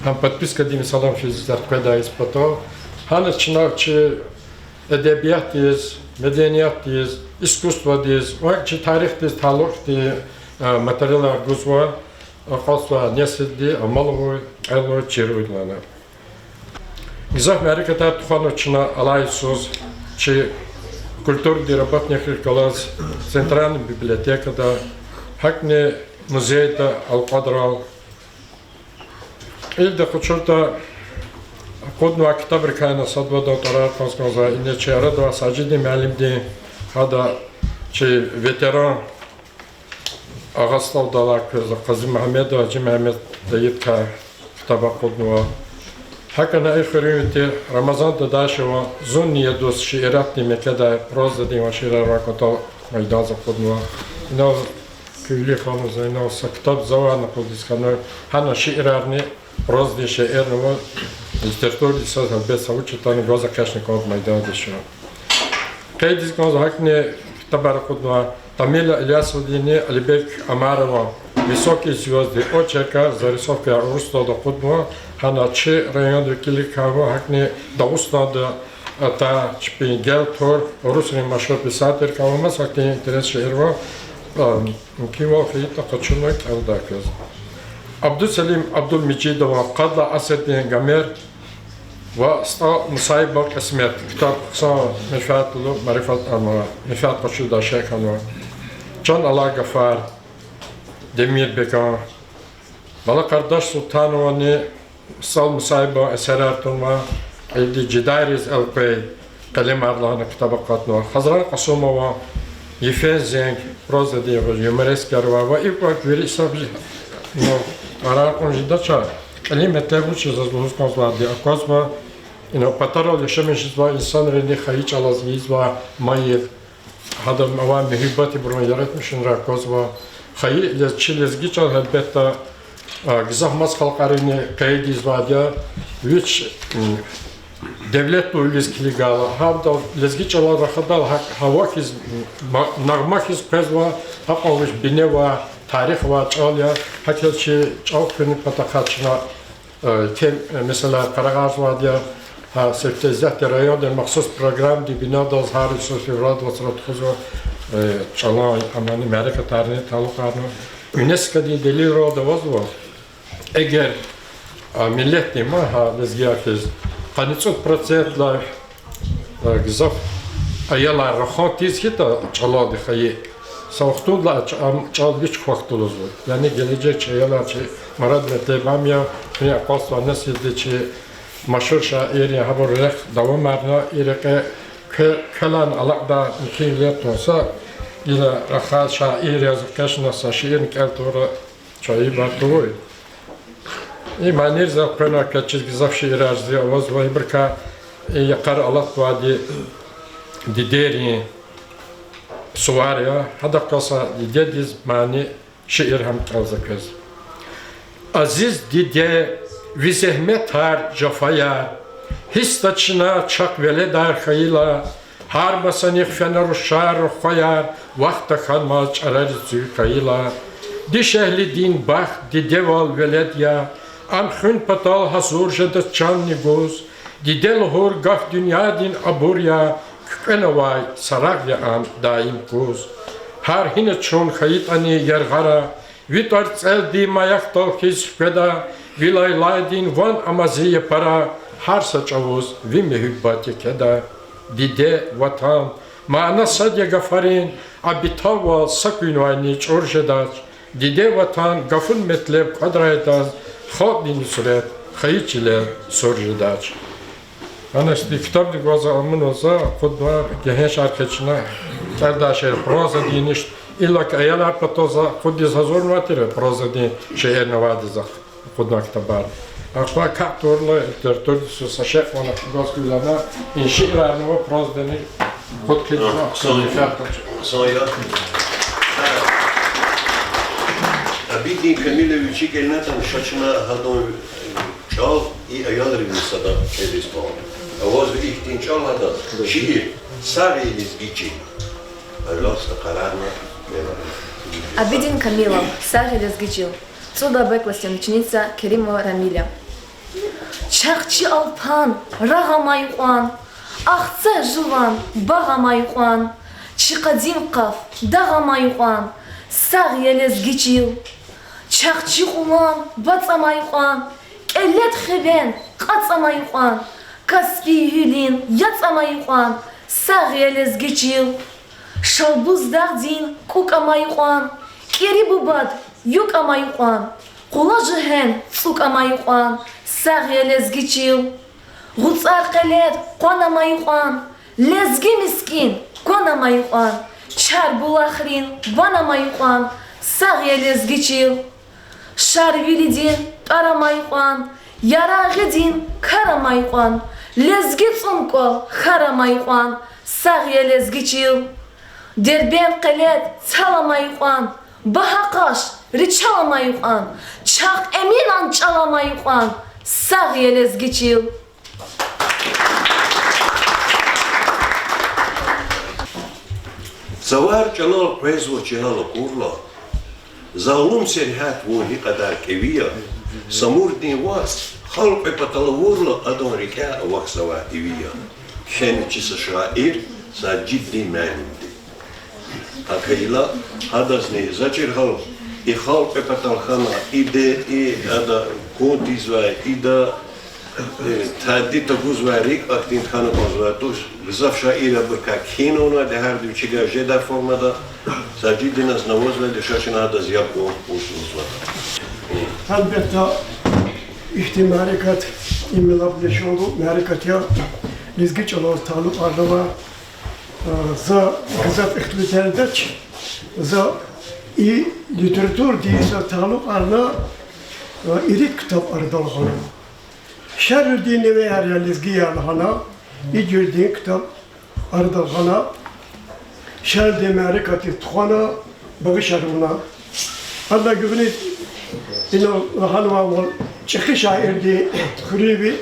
Гьам подпискадин месэла физ зярткъведай йис патал. Гьана чна чи эдебиятдиз, медениятдиз, искусстводиз ва чи тарихдиз талукь тир, э, материалар гузва, акъатзавай несилди амал авуй, кӀелуй, чируй лагьана. Гзаф мярекатар тухванва чна алай йисуз чи культурадин работникрихъ галаз Центральный библиотекада, гьакӀни музейда, Алкьвадрал. Кьилди къачуртӀа, акъуднавай ктабрикай ина сад-вадан тӀварар кьаз кӀанзава. Ина чи арадавай Сажидин муаллимдин, гьада чи ветеран Агъа СтӀалдалай квез Къази Мугьаммедов Гьажи Мугьаммед дайидакай ктаб акъуднава. ГьакӀни и хуьруьнви тир Рамазан Дадашеван Зунни я дуст шииратдин мекӀедай прозадин ва шиирар авай кӀватӀал майдандиз акъуднава. Инал куь вилик гъанва за, инал са ктаб завай накъулдиз хьанва, гьана шиирарни, прозадин шейэрни ва литературадин йисаз гьелбет са вуч ятӀани гваз экъечӀна кӀанда майдандиз чун. Къейдиз кӀанзава гьакӀни ктабар акъуднава Тамила Илясовадинни Алибек Омарован Высокие звёзды, очеркар, зарисовкаяр урус чӀалалди акъуднава, гьана чи районда векилрикай ава, гьакӀни Дагъустанда атай чпин гел тур урусрин машгьур писателрикай ава, маса гьахьтин интерес шиир ава, а, мумкинвал хьайитӀа къачуна кӀелдай квез. Абдусалим Абдулмежидован Къадлай Асаддин Гомер ва СтӀал Мусаибован Кьисмет ктаб хъсан менфят, марифат, ама, менфят къачудай шей хьанва. Чан алай гафар Демирбеган, Бала Къардаш Султановани СтӀал Мусаибован эсерар тунва, кьилди Жидайриз элкъвей къелемар лагьана ктаб акъатнава. Хазран Къасумован Йифен зенг, прозадин юморескар ва, ва икӀ квай вири са, ну, къарагъун жедач, кьилин метлеб вуч я заз лугьуз кӀанзавайди аквазва, ина патарал яшамиш жезвай инсанрини хайи чӀалаз ийизвай майил, гьадан авай муьгьуьббат ибурун яратмишунрай аквазва. Хайи лез-, чи лезги чӀал, гьелбетда, а, гзаф маса халкьарини къейд ийизвайди я, вич, м, девлетлувилиз килигайла, гьадал лезги чӀалал рахадайла, гьа-, гьава хьиз, м, ма-, нагъма хьиз къвезва, гьакьван вич бине авай, тарих авай чӀал я, гьакӀ хьиз чи чӀал хуьнин патахъай чна, э, ким, э, месэлаяр къарагъарзавайди я, гьа сифте исятда райондин махсус программадин биналди гьар йисуз февралдин вацра тухузва, э, чӀалан, амани мярекатрини талукьарна. ЮНЕСКОдин делилралди авазва, эгер, а, миллетдин ма, гьа лезгияр хьиз, къанни цӀуд процентдилай, а, гзаф аялар рахан тийиз хьайитӀа чӀалалди хайи, са вахтундилай а чӀ-, ам чӀал вич квахьда лугьузва. Яни гележегда чи аялар, чи мурад-метлеб ам я, куьне акъатзавай несилди чи машгьур шаиррин гьабур рехъ давамарна, и рекье кве-, квелай алакьдай мумкинвилер тун. Са гила рахаз шаир яз экъечӀна са шиирни кӀел тавурла чайибар тавуй. И манийриз элкъвена квез чиз гзаф шиирар зи авазва, ибурукай и йикъара алатнавайди дидейрин сувар я, гьадахъ галаз са дидедиз мани шиир гьам кӀелзава квез. Азиз диде, ви зегьметар, жафаяр гьисс тачна чахъ веледар хьайила, гьар масанихъ фена рушар, рухваяр, вахт тахьанмаз чӀарариз цуьк хьайила. Дишегьлидин бахт дидевал велед я, ам хуьн патал гьазур жеда чанни гуз. Диде лугьур гаф дуьньядин абур я, куькӀвенавай сарагъ я ам даим куз. Гьар гьина чун хьайитӀани яргъара, ви тӀварцӀелди маяхдал хьиз хкведа, ви лайлайдин ван ама зи япара, гьар са чӀавуз ви муьгьуьббат екеда. Диде, Ватан, мана сад я гафарин, а битаввал са куьнвайни чӀур жедач. Диде, Ватан, гафун метлеб кьадрайдаз, халкьдин нусрет хайи чилел сур жедач. Гьана ихьтин ктабдик ваз амунва за, акъудна, гегьеншар экъечӀна, кӀелдай шиир прозадин, иллаки аялар патал за акъудиз гьазурнавай тир прозадин шиирни авайди за акъуднавай ктабар. Ахпа капӀ тавурла литературадин йисуз са шей кьван гваз хьайила, и шиирарни ва прозадини акъуд хъийизва. Абидин Камилов вичи кӀелнатӀани, ша чна гьадан чӀал и аялривни садакьа кӀелиз кӀан. Авазва ихьтин чӀал гьадаз, шиир, Сагъ я лезги чил. Пожалуйста, къарагъна. Абидин Камилов, Сагъ я лезги чил. ЦӀуд Б классдин ученица Керимова Рамиля. Чахъ чи Алпан рагъ амай кьван, Ахцегь жуван багъ амай кьван, чи къадим Къаф дагъ амай кьван, сагъ я лезги чил. Чахъ чи Кьулан бацӀ амай кьван, кӀелед хивен кьацӀ амай кьван, Каспий гьуьлуьн яцӀ амай кьван, сагъ я лезги чил. Шалбуз дагъдин кукӀ амай кьван, КӀири бубад юкӀ амай кьван, Къула жуьгьен цӀукӀ амай кьван, сагъ я лезги чил. ГъуцӀар къелед къван амай кьван, лезги мискӀин кван амай кьван, чар булахрин ван амай кьван, сагъ я лезги чил. Шарвилидин тӀвар амай кьван, Ярагъидин кар амай кьван, лезги цӀун кӀвал хар амай кьван, сагъ я лезги чил. Дербент къелед цал амай кьван, багьа къаш ричал амай кьван, чахъ Эминан чӀал амай кьван, сагъ я лезги чил. Цавар чӀалал къвезва чи гьал акурла, залум сергьят вун гьи кьадар кӀеви я, Самурдин вацӀ халкь кьве патал авурла, адан рикӀяй авахьзавай иви я, кхьена чи са шаир Сажиддин муаллимди. ГьакӀ хьайила, гьадазни за чир гьал И халкь кьве патал хьана, и де, и ада къун тийизвай, ида, э, тади тагузвай рикӀ ахьтин хьана кӀанзавай туш, гзаф шаиррикай кхьинавна, дегьарди вичивай жедай формада, Сажидиназ навазвайди ша чна адаз яб гун лугьузватӀа. Гьелбетда, ихьтин мярекат, им лап лишанлу мярекат я, лезги чӀалаз талукьарнавай. А, за гзаф ихтилатдач, за и литературадиз талукьарна, а, ирид ктаб арадал гъана. Шервилидин невеяр я лезгияр лагьана, и жуьредин ктаб арадал гъана, шервилидин мярекатдиз тухвана, багъишар авуна. Адалай гуьгъуьниз инал лагьанвайвал, чӀехи шаирдин хуьруьнви,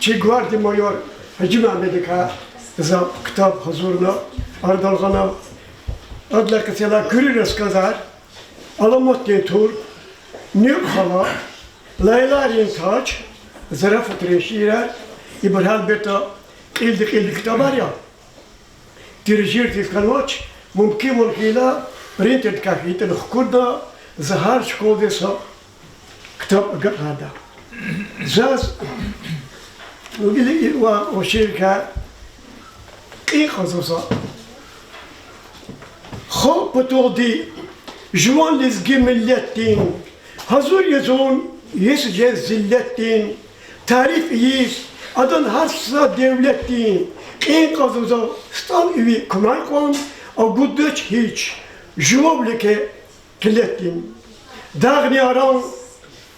чи гвардия майор Гьажимуьмедакай за ктаб гьазурна, арадал гъана. Адалай къецелай куьруь рассказар, Аламатдин тур, Нуькӏ хала, Лайлайрин таж, Зарафатрин шиирар, ибур гьелбетда кьилди-кьилди ктабар я. Тиражировать ийиз хьанвач, мумкинвал хьайила, принтердикай хьайитӏани хкудна, за гьар школадиз са ктаб агакьарда. Заз вилик ва шиирикай кьин кьазва за. Халкь паталди, жуван лезги миллетдин, гьазур я зун йис жез зиллетдин, тариф ийиз адан гьар са девлетдин, кьин кьазва за стӏал иви кумай кьван, агуддач гьич жував леке къиллетдин. Дагъни Аран,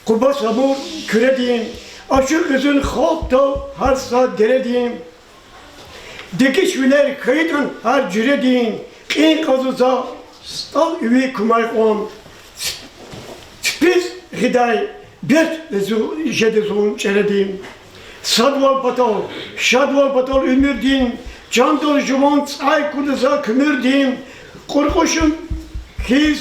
Къуба, Самур, Куьредин, ашукь я зун халкьдал гьар са дередин. Дегишвилер хьайитӏани гьар жуьредин, кьин кьазва за стӏал иви кумай кьван. Ципиз гъидай берт жеда зун чӏередин. Садвал патал, шадвал патал уьмуьрдин, чандал жуван цӏай куда за куьмуьрдин, кьуркьушум хьиз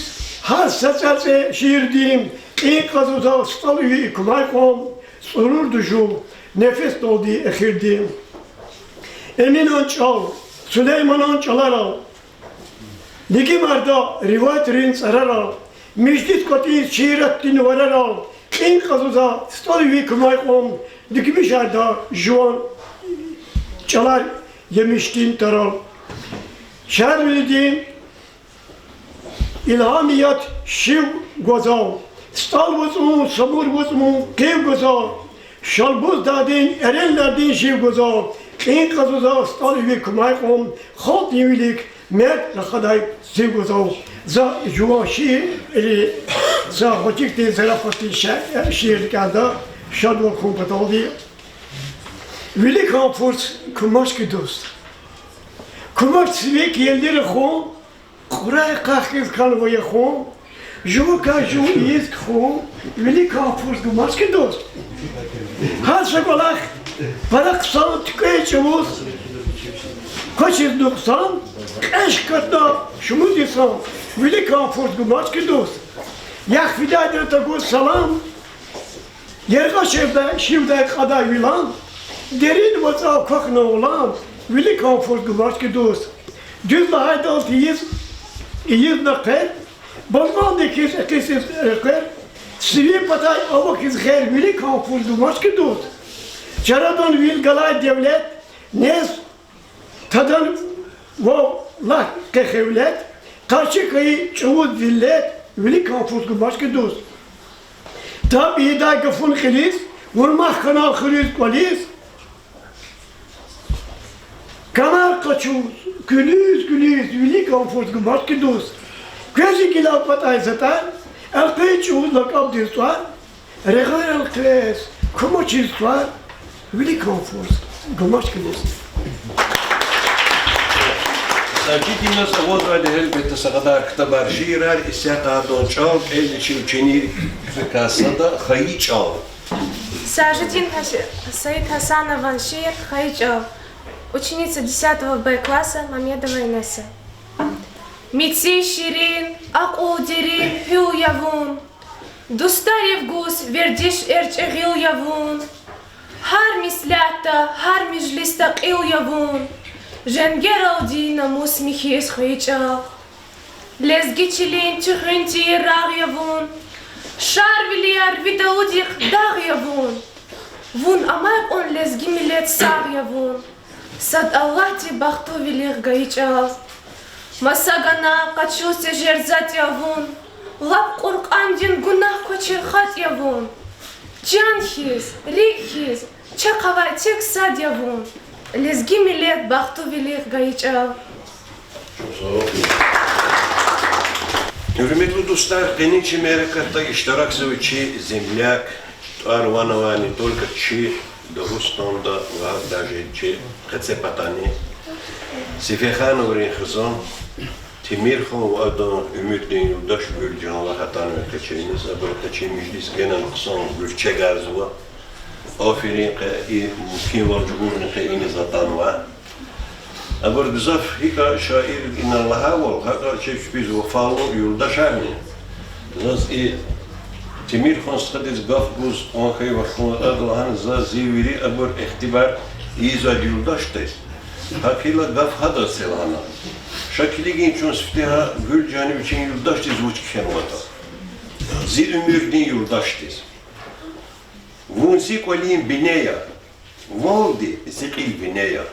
гьар са цӏацӏе шиирдин, кьин кьазва за стӏал иви кумай кьван, цӏурурда жув нефесдалди эхирдин. Эминан чӏал, Сулейманан чӏаларал, Лигимарда риваятрин цӏарарал, Межлис кӏватӏиз шииратдин варарал, кьин кьазва за стӏал иви кумай кьван, Дигмишарда жуван чӏалар емишдин тарал. Шарвилидин илгьамият шив гвазал, СтӀал вацӀун, Самур вацӀун къив гвазал, Шалбуз дагъдин эренлардин жив гвазал, кьин кьазва за стӀал иви кумай кьван, халкьдин вилик мерд рахадай зив гвазал. За жуван шиир, са гъвечӀи хьтин зарафатдин ша-, шиир кӀелда, шадвал хьун паталди. Виликан фурс кумачки дуст. Кумачдин вилик елди рахун, кьурай къахиз хьанва яхун, жувакай жув ийиз кхьун, виликан фурс гумачки дуст. Гьар са кӀвалах пара хъсан, туькӀвей чӀавуз квачиз нукьсан, кьеж катна шумуд йисан, виликан фурс гумачки дуст. Яхъ фидайдани тагуз салам, яргъа шивдай, шивдай кьадай вилан, дерин вацӀа квахьна улан, виликан фурс гумачки дуст. Дуьз лагьайдалди ийиз, ийиз на хъвер, бажванди хьиз экъисиз рекьер, сивин патай авахьиз хер, виликан фурс гумачки дуст. Чарадан вил галай девлет, нез тадан вав лагь къе хевлет, къарши хьайи чӀавуз зиллет, виликан фурс гумачки дуст. Таб ийидай гафун кьилиз, вун мах хьана хуьруьз кӀвализ, камар къачуз, куьлуьз-куьлуьз, виликан фурс гумачки дуст. Квез и гила кӀватӀай затӀар, элкъвей чӀавуз лакӀабдиз тӀвар, регъуьрал квез кумачиз тӀвар, виликан фурс гумачки дуст. Сажидиназ авазвайди гьелбетда са кьадар ктабар, шиирар, исятда адан чӀал кӀелда чи ученикрикай сада, Хайи чӀал. Сажидин Хас-, Саидгьасанован шиир Хайи чӀал. Ученица десятого Б класса Мамедова Инесса. Меци ширин, акьул дерин гьуьл я вун, дустарив гуз вердиш эрчӀи гъил я вун, гьар меслятда, гьар межлисда кьил я вун, женгералди намус михьиз Хайи чӀал. Лезги чилин чи хуьн тийир рагъ я вун, Шарвилияр ви далудихъ дагъ я вун. Вун амай кьван лезги миллет сагъ я вун, сад Аллагьди бахтуналди гайи чӀал. Маса гана къачуз тежер затӀ я вун, лап Къуръандин гунагь квачир хатӀ я вун. Чан хьиз, рикӀ хьиз чахъ авай тек сад я вун, лезги миллет бахтуналди гайи чӀал. Гьуьрметлу дустар, къенин чи мярекатда иштиракзава чи земляк, тӀвар-ван авай не только чи Дагъустанда ва даже чи къецепатани, Сеферхановрин хизан Темирхан ва адан уьмуьрдин юлдаш Гуьлжан вах атанва къе чейиниз. Абуру къе чи межлис генани хъсан гуьрчегарзава. Аферин, къе и мумкинвал чӀугурна къе иниз атанва. Абур гзаф гьикӀ шаир инал лагьайвал, гьакӀ чеб чпиз вафалу юлдашарни. Заз и Темирхан стхадиз гаф гуз кьван хьайи вахтунда ада лагьана: за зи вири абур ихтибар ийизвай юлдашдиз. ГьакӀ хьайила гаф гьадаз це лагьана. Ша килигин чун сифте гьа Гуьлжанни вичин юлдашдиз вуч кхьенватӀа. Зи уьмуьрдин юлдашдиз. Вун зи кӀвалин бине я, валди зи кьил вине я,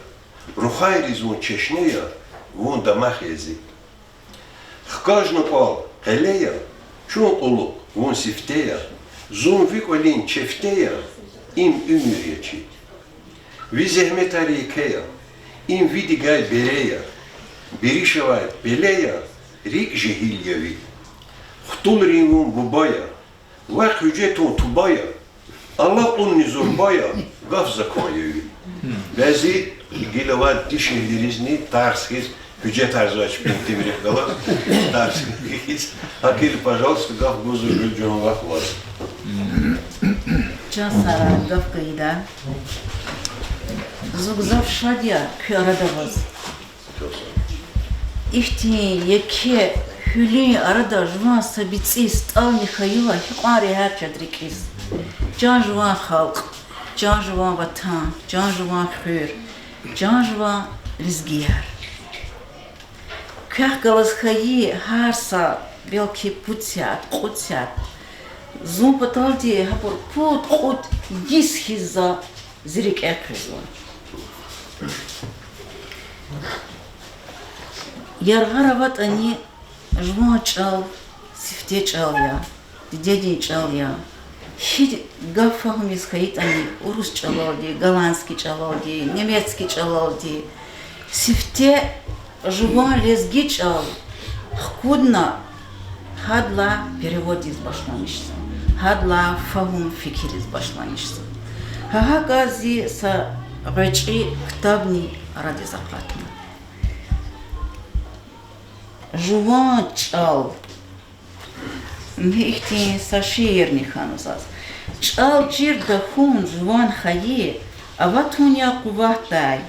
рухвайри зун чешне я, вун дамах я зи. Хкажна кӀвал къеле я, чун кьулухъ вун сифте я, зун ви кӀвалин чефте я, им уьмуьр я чи. Ви зегьметар еке я, им ви дигай бере я, бириш авай пеле я, рикӀ жегьил я ви. Хтулрин вун буба я, вахъ гьуьжетун туба я, алакьунни зурба я, гаф-закон я ви. Бязи гила авай дишегьлийризни тарс хьиз гьуьжетарзавай чпин темирихъ галаз, тарс хьиз. ГьакӀ хьайила, пожалуйста, гаф гузва Гуьлжан вахъ ваз. Чан сагърай, гаф гайида. Зун гзаф шад я куь арада аваз. Ихьтин еке гьуьлуьн арада жуван са бицӀи стӀални хьайила, гьикьван регьят жеда рикӀиз. Чан жуван халкь, чан жуван ватан, чан жуван хуьр, чан жуван лезгияр. Квехъ галаз хьайи гьар са, белки пуд сят, кьуд сят, зун паталди гьабур пуд-кьуд йис хьиз за зи рикӀе хъуьзва. Яргъара аватӀани, жуван чӀал сифте чӀал я, дидедин чӀал я. Гьи гаф фагьумиз хьайитӀани, урус чӀалалди, голландский чӀалалди, немецкий чӀалалди, сифте жуван лезги чӀал хкудна, гьадалай переводиз башламишзава, гьадалай фагьум-фикириз башламишзава. Гьа гьакӀа зи са гъвечӀи ктабни арадиз акъатна. Жуван чӀал. Ихьтин са шиирни хьанва заз. ЧӀал чирда хьун жуван хайи, аватун я къуватдай.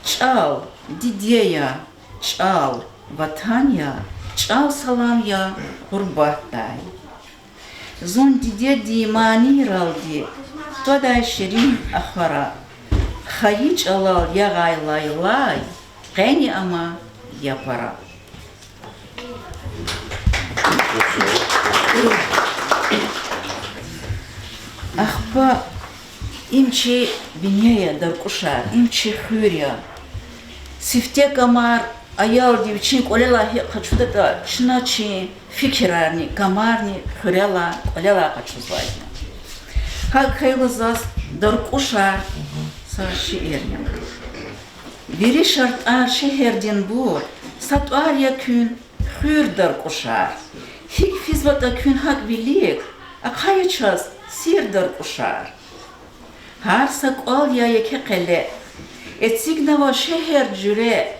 ЧӀал диде я, чӀал ватан я, чӀал салам я гъурбатдай. Зун дидедин манийралди твадай ширин ахвара, хайи чӀалал ягъай лайлай, къени ама я пара. Ахпа им чи бине я, Даркьушар, им чи хуьр я. Сифте камар аялди вичин кӀвалелай гьикӀ къачудатӀа, чна чи фикирарни, камарни хуьрелай, кӀвалелай къачузвайди я. ГьакӀ хьайила заз Даркьушар са шиир я. Вири шартӀар шегьердинбур, са тӀвар я куьн хуьр, Даркьушар. ГьикӀ физватӀа куьн гьакӀ вилик, ахъая чаз сир, Даркьушар. Гьар са кӀвал я еке къеле, эцигнава шегьер жуьре.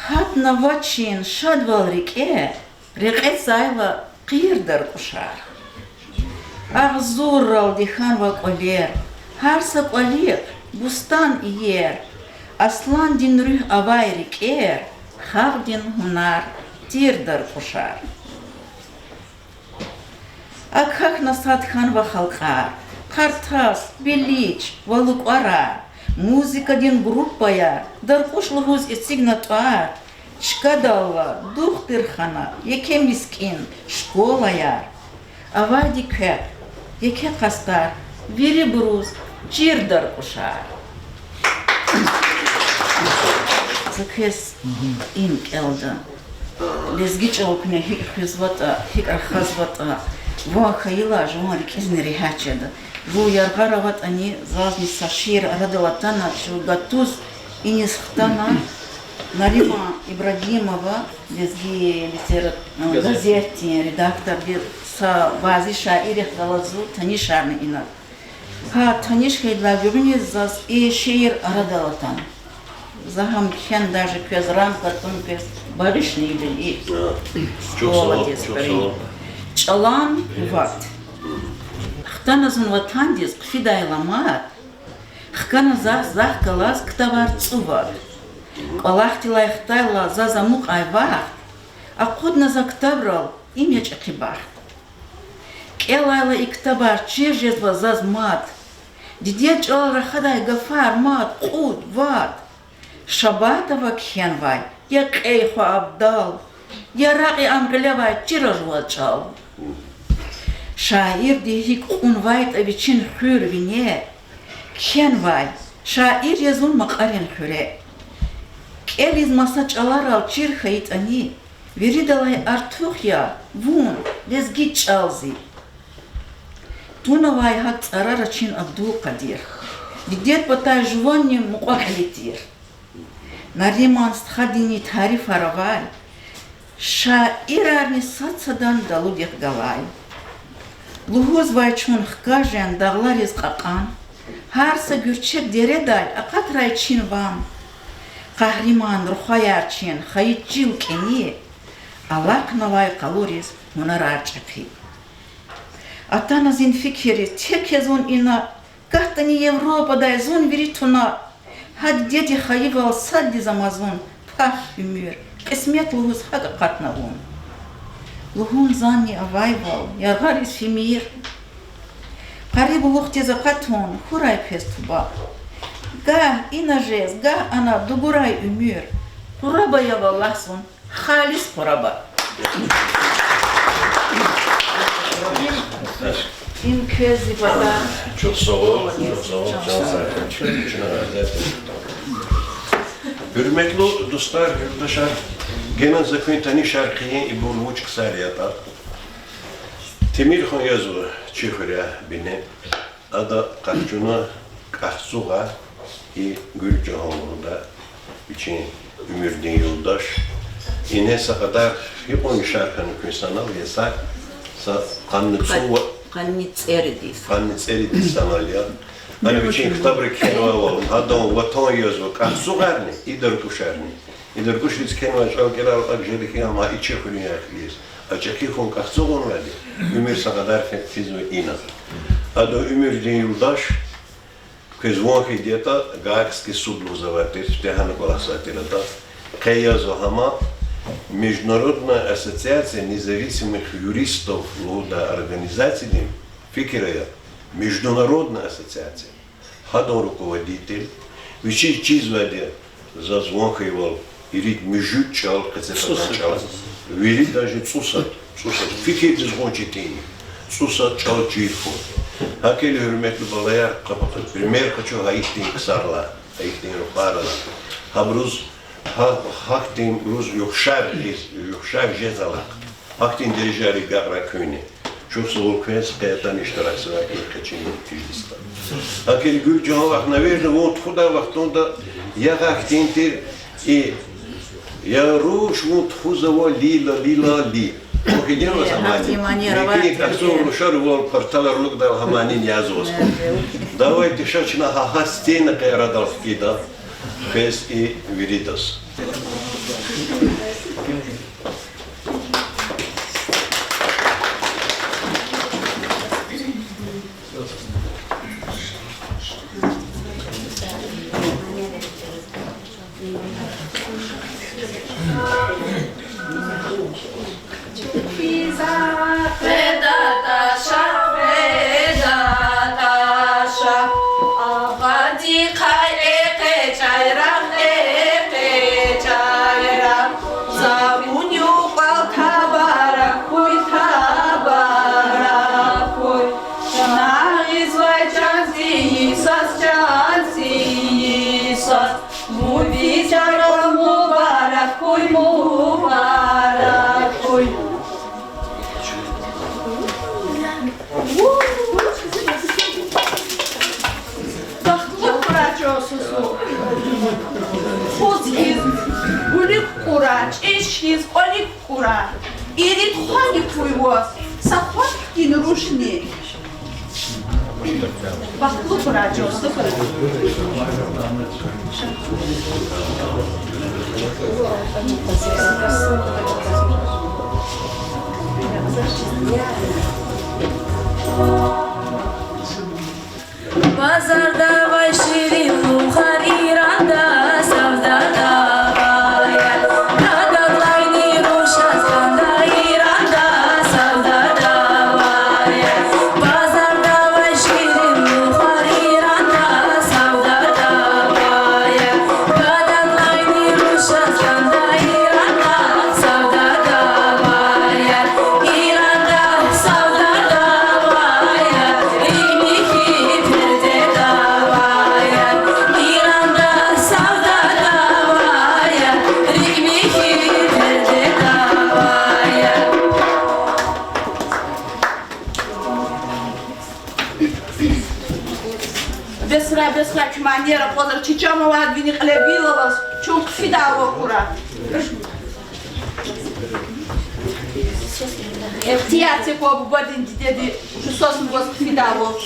Гьатнава чин шадвал рикӀе, рекье цайла къир, Даркьушар. Агъзурралди хьанва кӀвалер, гьар са кӀвалихъ бустан, иер. Асландин руьгь авай рикӀер, халкьдин гьунар тир, Даркьушар. АкӀ хьана сад хьанва халкьар: Къартас, Белич ва ЛукӀарар, музыкадин группаяр, Даркьуш лугьуз эцигна тӀвар, Чкадал ала дугъ тир хьана еке мискӀин школаяр, авайди квехъ еке къастар, вирибуруз чирда ракӀушар. За квез им кӀелда. Лезги чӀал куьне гьикӀ хуьзватӀа, гьикӀ рахазватӀа, ван хьайила жуван рикӀизни регьят жеда. Вун яргъара аватӀани, зазни са шиир арадал атана, чун гатуз иниз хтана, Нариман Ибрагимова, лезги литера-, газетдин редакторди, са бязи шаиррихъ галаз зун танишарна ина. Гьа таниш хьайидалай гуьгъуьниз заз и шиир арадал атана. За гьам кхьена, даже квез рамка тун, квез багъишни ийида и школадиз. ЧӀалан къуват. Хтана зун ватандиз хъфидайла мад, хкана заз захъ галаз ктабар цӀувад. КӀвалахдилай хтайла заз амукьай вахт, акъудна за ктабрал, им я чӀехи бахт. КӀелайла и ктабар чир жезва заз мад, дидед чӀалал рахадай гафар мад кьуд, вад. Шабатова кхьенвай: я кьей хва абдал, яракь я ам гъилевай, чира жуваз чӀал. Шаирди гьикӀ кьунвайтӀа вичин хуьр вине, кхьенвай: шаир я зун Макьарин хуьре. КӀелиз маса чӀаларал чир хьайитӀани, виридалай артух я вун лезги чӀал зи. Тунавай гьакӀ цӀарара чин Абдулкъадир, дидед патай жуванни мукьва-кьили тир. Нариман стхадини тарифар авай, шаирарни сад-садан далудихъ галай. Лугьузвай чун хкажен дагълариз кьакьан, гьар са гуьрчег дередай акъатрай чин ван. Къагьриман рухваяр чин хайи чил кӀани, алахънавай къалуриз гьунарар чӀехи. Атана зин фикириз, тек я зун ина, гатӀани Европадай зун вири туна. Гьа дидеди хайивал саддиз ама зун, пагь уьмуьр, кьисмет лугьуз гьакӀ акъатна вун. Лугьун зани авайвал яргъариз фимир. Къарибулухдиз акъатун хьурай квез туба. Гагь ина жез, гагь ана дугурай уьмуьр. Къураба я валлагь зун, халис къураба. Им квез зи патан. Чухсагъул, чухсагъул, чан сагъ хьуй. Гьуьрметлу дустар, юлдашар, генани за куьн танишар хъийин, ибур вуч ксар ятӀа. Темир-хуьн язва чи хуьряй бине. Ада къахчуна КӀахцугъар, и Гуьлжагьан лугьудай вичин уьмуьрдин юлдаш. Ингье са кьадар гьикьван яшар хьана куьн санал я, са, са къанни цӀу-, къанни цӀеридиз, къанни цӀеридиз санал я. Ана вичин ктабра кхьенвайвал, гьадан ватан язва КӀахцугъарни, ида ракӀушарни. Ида ракӀушриз кхьенвай чӀал кӀелайла акӀ жеда хьи, ам гьа и чи хуьруьнвияр хьиз. А чӀехи хьун КӀахцугъунвайди, уьмуьр са кьадар фи-, физва ина. Адан уьмуьрдин юлдаш, квез ван хьайиди ятӀа, Гаагский суд лугьузвай тир, сифте гьана кӀвалахзавай тир ада. Къе язва гьама, Международная ассоциация независимых юристов лугьудай организациядин фикир ая, международная ассоциация. Гьадан руководитель, вичиз чизвайди я, заз ван хьайивал, ирид муьжуьд чӀал, къецепатан чӀал, вири даже цӀусад, цӀусад, фикирдиз гъун четин я, цӀусад чӀал чир хьун. ГьакӀ хьайила, гьуьрметлу балаяр, къапакъат пример къачу гьа ихьтин ксарилай, гьа ихьтин рухвайрилай. Гьабуруз, гьа, гьахьтинбуруз ухшар жез, ухшар жез алахъ. Гьахьтин дережайрик агакьрай куьнни. Чухсагъул квез къе атана иштиракзавай и къенин межлисда. ГьакӀ хьайила, Гуьлжагьан вах, наверно, вун тухудай вахтунда ягъа хьтин тир и: я руш, вун тухузава лила, лила, ли. Вун хьайиди я ваз гьа мани? Мекьи-мекьи кьасун рушар вал парталар лукӀдайла гьа манини язва ваз. Давайте ша чна гьа, гьа стена къе арадал хкида квез и виридаз. Ирид хвани хьуй ваз, са хва хьтин рушни. Бахтлу хьурай, чан стха. Базарда авай ширин лугьар Иранда савдада авай я. Гададлайни рушаз кӀанда Иранда савдада авай я. Базарда авай ширин лугьар Иранда савдада авай я. Гададлайни рушаз кӀанда Иранда савдада авай я. Иранда савдада авай я, рикӀ михьи пердеда авай я. Иранда савдада авай я, рикӀ михьи пердеда авай я. Бесра, бесра, куьманияр акъвазра, чи чан авайди вини кьиле вил алаз, чун хъфидай вахъура. Ихтияр це кван бубадин, дидедин, чун сусни ваз хъфидай вахъ.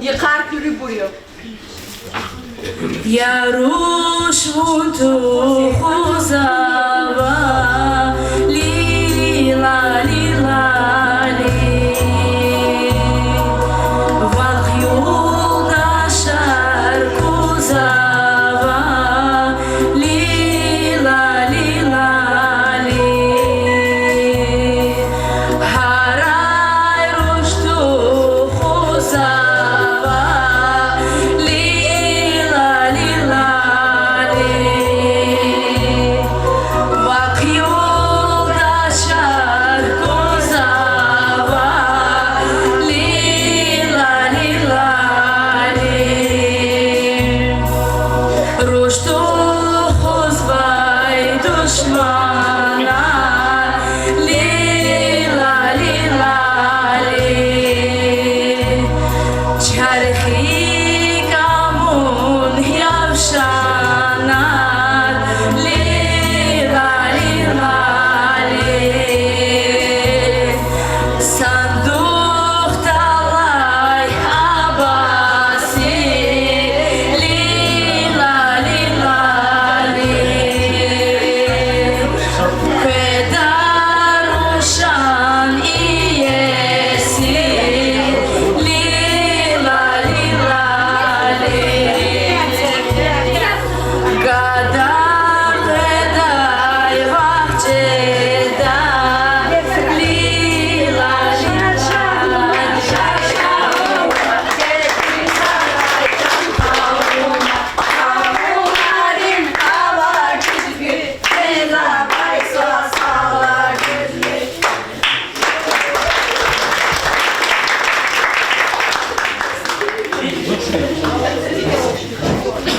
Йикъар куьруьбур я. Я руш, вун тухузава, лила, лила, ли. Вахъ юлдашар кузава, лила, лила, ли. Гьарай руш тухузава, лила, лила, ли. Вахъ юлдашар кузава, лила, лила, ли. Руш тухузвай душманар, лила, лила, ли. Чархи кӀамун явшанар, лила, лила, ли. Сандухдалай абаси, лила, лила, ли. Къведа рушан иеси, лила, лила, ли. Гада къведай вахт жеда, лила, лила, ли.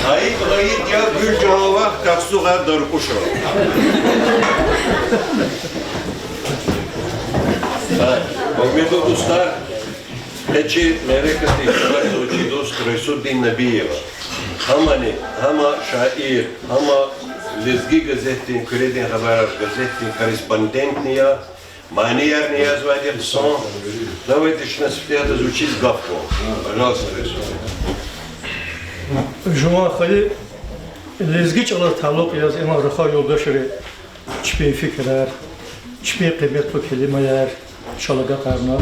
Айиб, айиб я, гуьл жуван вахт, кахсугъар даркъуша. Гьа, гьуьрметлу дустар, къе чи мярекатдин куьмекдиз чи дуст Райсуддин Набиева. Гьамани, гьама шаир, гьама Лезги газетдин, Куьредин хабарар газетдин корреспондентни я, маниярни язавайди хъсан. Давайте чна сифтегьдиз вичиз гаф гун. Пожалуйста, Райсуддин. Жуван хайи лезги чӀалаз талукь яз инал рахай юлдашри чпин фикирар, чпин къиметлу келимаяр чал агакьарна.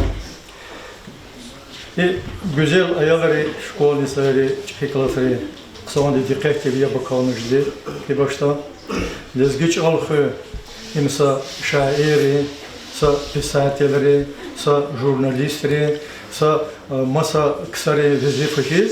И гуьзел аялри, школьницайри, чӀехи классри, хъсанди дикъетдив я бакалнажди. И башта лезги чӀал хуьн, им са шаирри, са писателри, са журналистри, са, э, маса ксари везифа хьиз,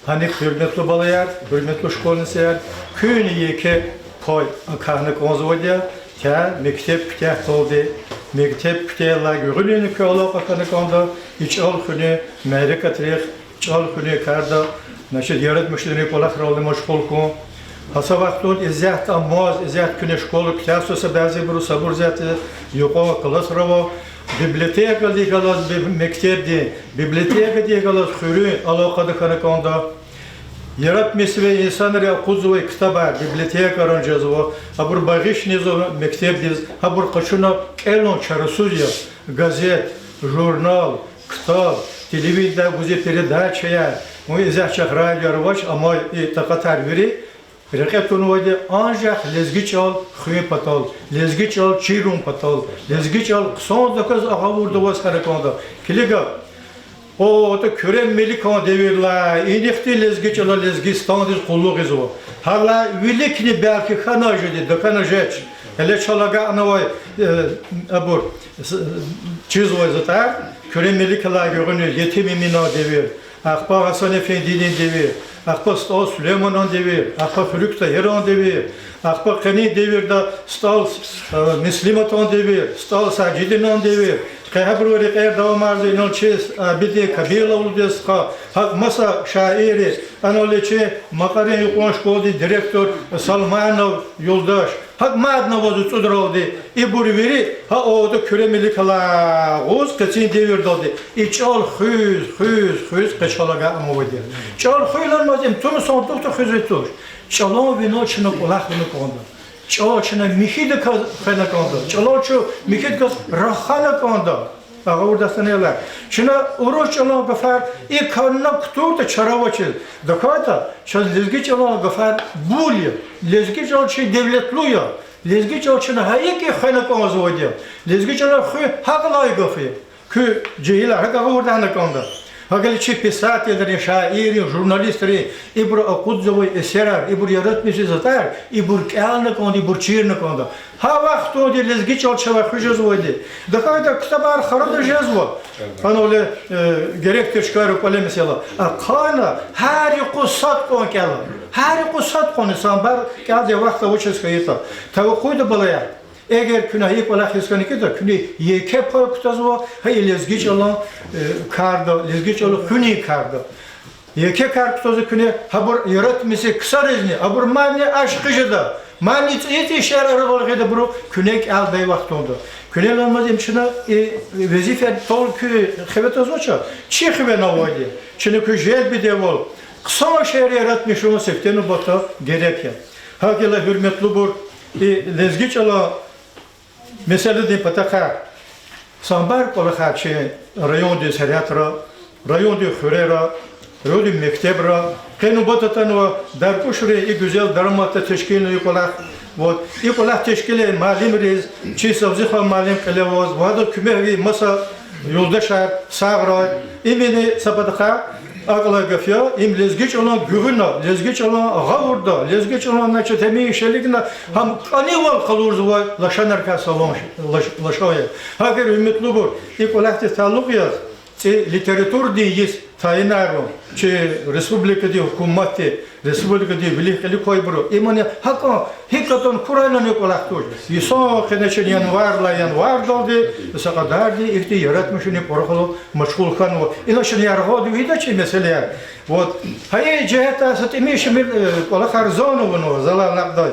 гьаник, гьуьрметлу балаяр, гьуьрметлу школьницаяр, куьн еке пай акахьна кӀанзавайди я, тя мектеб куьтягьдалди, мектеб куьтягьайдалай гуьгъуьнини куь алакъа хьана кӀанда и чӀал хуьнин мярекатрихъ, чӀал хуьнин карда, значит, яратмишунрин кӀвалахрални машгъул хьун. Гьа са вахтунда исятда амаз, исятда куьне школа куьтягьзава са бязибуру, сабур исятда юкьван классра ава, библиотекадихъ галаз, би-, мектебдин библиотекадихъ галаз хуьруьн алакъада хьана кӀанда. Яратмишзавай инсанри акъудзавай ктабар библиотекайран жезва, абур багъишзава мектебдиз, гьабур къачуна кӀелун чарасуз я. Газет, журнал, ктаб, телевидениедай гузвай передачаяр, ва исятда чахъ радиояр авач, амма и такьатар вири рекье тунвайди анжах лезги чӀал хуьн патал, лезги чӀал чирун патал, лезги чӀал хъсандаказ агъавурда аваз хьана кӀанда. Килига, о, атӀа Куьре Меликан девирдилай инихъди лезги чӀала Лезгистандиз къуллугъзава. Гьадалай виликни белки хьана жеди, дакӀана жеч. Гьеле чал агакьнавай, э, абур, с-, чизвай затӀар, Куьре Меликалай гуьгъуьниз Етим Эминан девир, ахпа Гьасан-эфендидин девир, ахпа СтӀал Сулейманан девир, ахпа Хуьруьг Тагьиран девир, ахпа къенин девирда СтӀал, э, Муслиматан девир, СтӀал Сажидинан девир, къе гьабурун рекьер давамарзава инал чиз, Абидин Камилован девир, стха, гьакӀ маса шаирри, анал чи Макьарин юкьван школадин директор Салманов Юлдаш. ГьакӀ мадни авазва цӀудралди, ибур вири гьа атӀа Куьре Меликалай агъуз къенин девирдалди и чӀал хуьз, хуьз, хуьз къе чал агакьнавайди я. ЧӀал хуьн лагьана ман им туна сандухда хуьзвай туш. ЧӀалан винел чна кӀвалах авуна кӀанда. ЧӀал чна михьидаказ хвена кӀанда. ЧӀалал чун михьидаказ рахана кӀанда. Агъавурда санала. Чна урус чӀалан гафар и канна кутуртӀа чара авачиз. ТахьайтӀа чаз лезги чӀалан гафар бул я. Лезги чӀал чи девлетлу я. Лезги чӀал чна гьа икӀ хвена кӀанзавайди я. Лезги чӀалан хуьн гьакӀ лагьай гаф я. Куь жегьилар гьакӀ агъавурда гьана кӀанда. ГьакӀ хьайила чи писателрин, шаиррин, журналистрин ибуру акъудзавай эсерар, ибур яратмишзавай затӀар, ибур кӀелна кӀанда, ибур чирна кӀанда. Гьа вахтунди лезги чӀал чавай хуьз жезвайди. ТахьайтӀа ктабар храдач жезва. Анал, э, герек тир чкайра кӀвале месела. Ахъайна гьар юкъуз сад къван кӀела. Гьар юкъуз сад къван, самбар кӀелдай вахт авачиз хьайитӀа. Тавакъуйда, балаяр. Эгер куьне гьа и кӀвалах хьиз хьана хьайитӀа, куьне еке пай кутазва гьа и лезги чӀалан, э, карда, лезги чӀал хуьнин карда. Еке кар кутазва куьне, гьабур яратмишзавай ксаризни, абур мадни ашкъи жеда, мадни цӀийи-цӀийи шейэр арада гъида абуру куьне кӀелдай вахтунда. Куьне лагьана ман им чна и везифа тӀал куь хиве тазвач, чи хиве авайди я. Чна куь желбидайвал, хъсан шейэр яратмишун сифте нубатда герек я. ГьакӀ хьайила, гьуьрметлубур, и лезги чӀалан месэладин патахъай самбар кӀвалахар чи райондин сергьятра, райондин хуьрера, райондин мектебра, къе нубат атанва Даркушрин и гуьзел дараматда тешкилнавай кӀвалах. Вот, и кӀвалах тешкилай муаллимриз, чи Савзихан муаллим кьиле аваз, ва гьадан куьмекдиз маса юлдашар сагърай. Имни са патахъай акӀ алай гаф я, им лезги чӀалан гуьгъуьна, лезги чӀалан агъавурда, лезги чӀалан, значит, гьамиша илигна гьам кӀанивал къалурзавай лашанрикай салун лаш-, лашан я. ГьакӀ хьайила, гьуьрметлубур, и кӀвалахдиз талукь яз цӀи литературадин йис тайинарун, чи республикадин гьукуматди, республикадин вилик-кьилик квайбуру, имни гьакӀан гьикӀ ятӀани хьурай лагьана кӀвалах туш. Йисан къене чна январилай, январдалди са кьадарди ихьтин яратмишунин пӀурухъалал машгъул хьанва. Ина чна яргъалди ийидач и месэлаяр. Вот. Гьа и жигьетдай са тӀимил-шимил, э, кӀвалахар зун авунва, залай накьдай.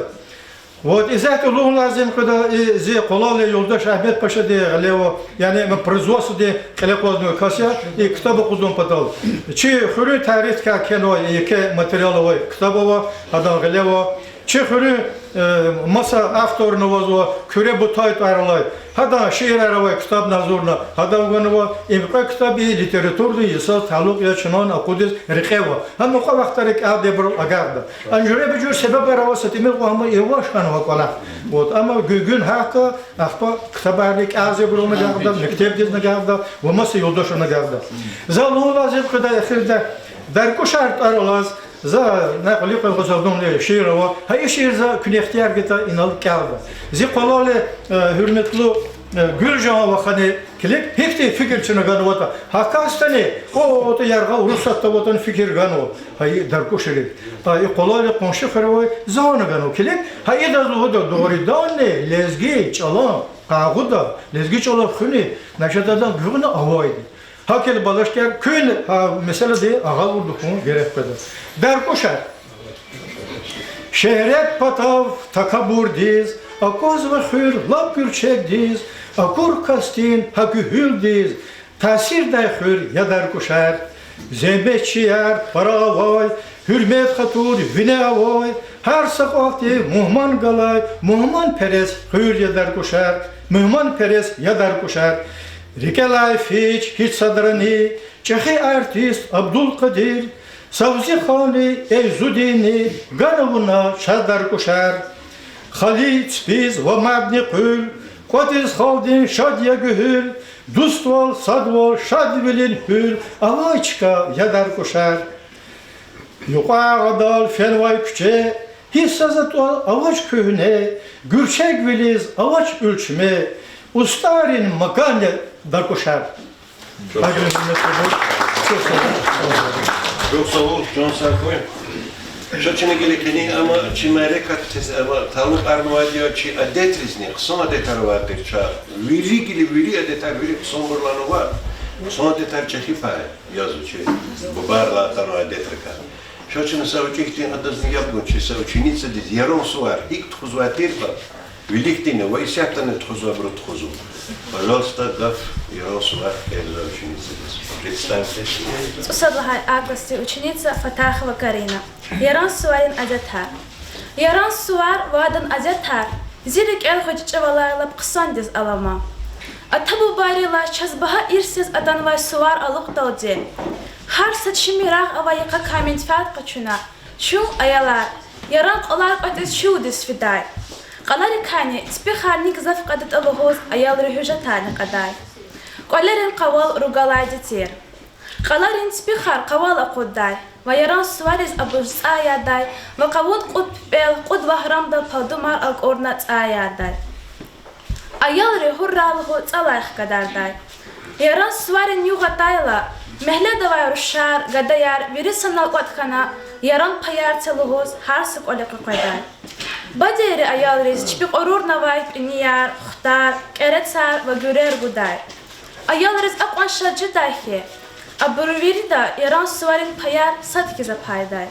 Вот, исятда лугьун лазим къведа, и зи къвалал алай юлдаш Агьмедпашади гъиле ава, яни им производстводин кьиле акъвазнавай кас я, и ктаб акъудун патал. Чи хуьруьн тарихдикай кхьенвай еке материал авай ктаб ава, гьадан гъиле ава. Чи хуьруьн, э, маса авторни авазва, Куьре Бутай тӀвар алай. Гьадан шиирар авай ктабни гьазурна, гьадан ганва, им кьве ктаб и литературадин йисаз талукь яз чна акъудиз рекье ава. Гьа мукьва вахтара кӀелдайбурал агакьда. Анжуьреба-жуьре себебар ава, са тӀимил кьван гьам иваш хьанва кӀвалах. Вот, амма гуьнгуьн гьатда, ахпа ктабарни кӀелзавайбурулни агакьда, мектебдизни агакьда, ва маса юлдашрани агакьда. За лугьун лазим къведа эхирда, Даркушар тӀвар алаз, за накьли къвез гъазавдумни шиир ава, гьа и шиир за куьне ихтияр гайитӀа инал кӀелда. Зи къвалал алай, э, гьуьрметлу, э, Гуьлжан вахани килиг, гьихьтин фикир чна ганватӀа. Гьа касдани, о, атӀа яргъа Урусатда аватӀани фикир ганва. Гьа и Даркушрик. А и къвалал алай къунши хуьре авай зани ганва. Килиг, гьа идаз лугьуда дугъриданни лезги чӀалан къагъуда, лезги чӀалан хуьни, значит, адан гуьгъуьна авайди. ГьакӀ хьайила, балаяр, куьн гьа месэладин агъавурда хьун герек къведа. Даркушар. Шуьгьрет патав такабурдиз, аквазва хуьр лап гуьрчегдиз, акур касдин гьа гуьгьуьлдиз, таъсирдай хуьр я Даркушар. Зегьметчияр пара авай, Гьуьрмет-хатур вине авай, гьар са кӀвалахди мугьман галай, мугьманперес хуьр я Даркушар, мугьманперес я Даркушар. РикӀелай фич гьич садрани, чӀехи артист Абдулкъадир, Савзиханни Эйзудинни гана вуна чаз, Даркушар. Хали ципиз ва мадни къуьл, кӀватӀиз халкьдин шад я гуьгьуьл, дуствал, садвал, шадвилин гьуьл авай чка я Даркушар. Юкьван гъадал фенвай куьче, гьиссаз атӀа авач куьгьне, гуьрчегвилиз авач уьлчме, устӀаррин макан я Даркушар. Чухсагъул, чан сагъ хьуй. Ша чна гила къенин ама чи мярекатдиз ава талукьарнавайди я чи адетризни, хъсан адетар авай тир ча. Вири гила, вири адетар, вири хъсанбур лагьанва, хъсан адетар чӀехи пай язва чи бубайрилай атанвай адетрикай. Ша чна са учитель, адазни яб гун чи са ученицадиз Яран сувар гьикӀ тухузвай тиртӀа, виликдини ва исятдани тухузвайбуру тухузва. Пожалуйста, гаф Яран сувар кьезвай ученицадиз. Представьте. ЦӀусад лагьай А классдин ученица Фатахова Карина. Яран суварин адетар. Яран сувар ва адан адетар зи рикӀел гъвечӀи чӀавалай лап хъсандиз алама. Ата-бубайрилай чаз багьа ирс яз атанвай сувар алукьдалди, гьар са чими рагъ авай йикъакай менфят къачуна, чун, аялар, яран кьвалар кӀватӀиз чуьлдиз фидай. Кьаларикайни ципихарни гзаф кьадатӀа лугьуз аялри гьуьжетарни кьадай. КӀвалерин къавал ругалайди тир. Кьаларин ципихар къавал акъуддай ва Яран сувариз абур цӀай ядай ва къавун кьуд пипӀел кьуд вагьрамдал палдумар акӀурна цӀай ядай. Аялри гьурра лугьуз цӀалай хкадардай. Яран суварин югъ атайла, мягьледавай рушар, гадаяр вири санал кӀватӀ хьана, яран паяр це лугьуз гьар са кӀвале къекъведай. Бадейри аялриз чпи кьурурнавай пӀинияр, хутар, кӀерецар ва гуьрер гудай. Аялриз акьван шад жедай хьи, абуру вирида Яран суварин паяр сад хьиз апайдай.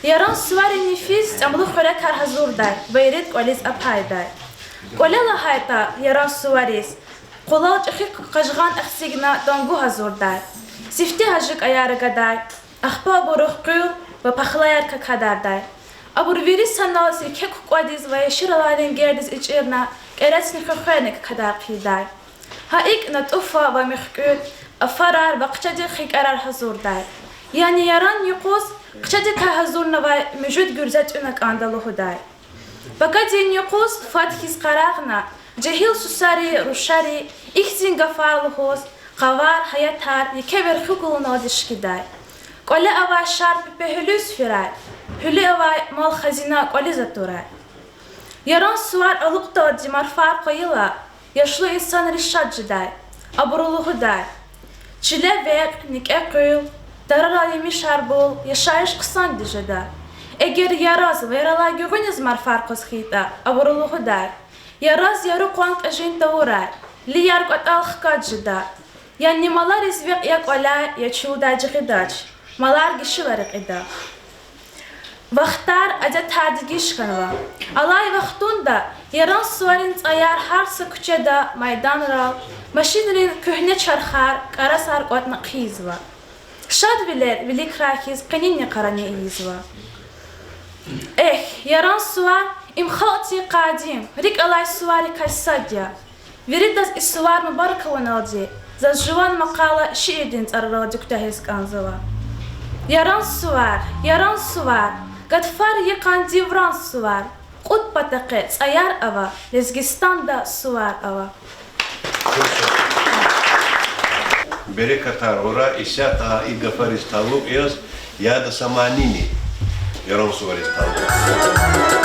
Яран суварин йифиз тӀямлу хуьрекар гьазурдай ва ирид кӀвализ апайдай. КӀвале лагьайтӀа, Яран сувариз къулал чӀехи къажгъан эцигна тангу гьазурдай. Сифте гьажи кӀаяр агадай, ахпа абурув къуьл ва пахлаяр какадардай. Абур вири санал сирке кукӀвадиз ва яширалай ленгердиз ичӀирна, кӀерецни хвехвени какадар хъийидай. Гьа икӀ натӀуфа ва муьхкӀуьд афарар ва хъчадин хинкӀарар гьазурдай. Яни яран юкъуз хъчадикай гьазурнавай муьжуьд гуьрзе тӀуьна кӀанда лугьудай. Пакадин юкъуз фад хьиз къарагъна, жегьил сусари, рушари ихьтин гафар лугьуз, къавар, гьаятар еке верхуьгулуналди шикидай. КӀвале авай шар пепе гьуьлуьз фирай, гьуьлуьз авай мал-хазина кӀвализ атурай. Яран сувар алукьдалди марфар къвайила, яшлу инсанри шад жедай. Абуру лугьудай: чиле векь, никӀе къуьл, тарарал емишар бул, яшайиш хъсандиз жеда. Эгер яраз ва яралай гуьгъуьниз марфар къваз хьайитӀа, абуру лугьудай: яраз яру къван кьежин тавурай, лияр кӀватӀал хкаж жеда. Яни малариз векь я кӀваляй, я чуьлдай жагъидач, малар гишила рекьида. Вахтар, адетар дегиш хьанва. Алай вахтунда Яран суварин цӀаяр гьар са куьчеда, майданрал, машинрин куьгьне чархар, кӀарасар кӀватӀна хъийизва. Шадвилер виликрай хьиз къенин йикъарани ийизва. Эхь, Яран сувар— им халкьдин къадим, рикӀ алай суварикай сад я. Виридаз и сувар мубарак авуналди, заз жуван макъала шиирдин цӀараралди куьтягьиз кӀанзава. Яран сувар, Яран сувар, гатфар йикъан девран сувар, кьуд патахъай цӀаяр ава, Лезгистанда сувар ава. Берекатар гъурай, исятда и гафариз талукь яз, яда са манини, Яран сувариз талукь.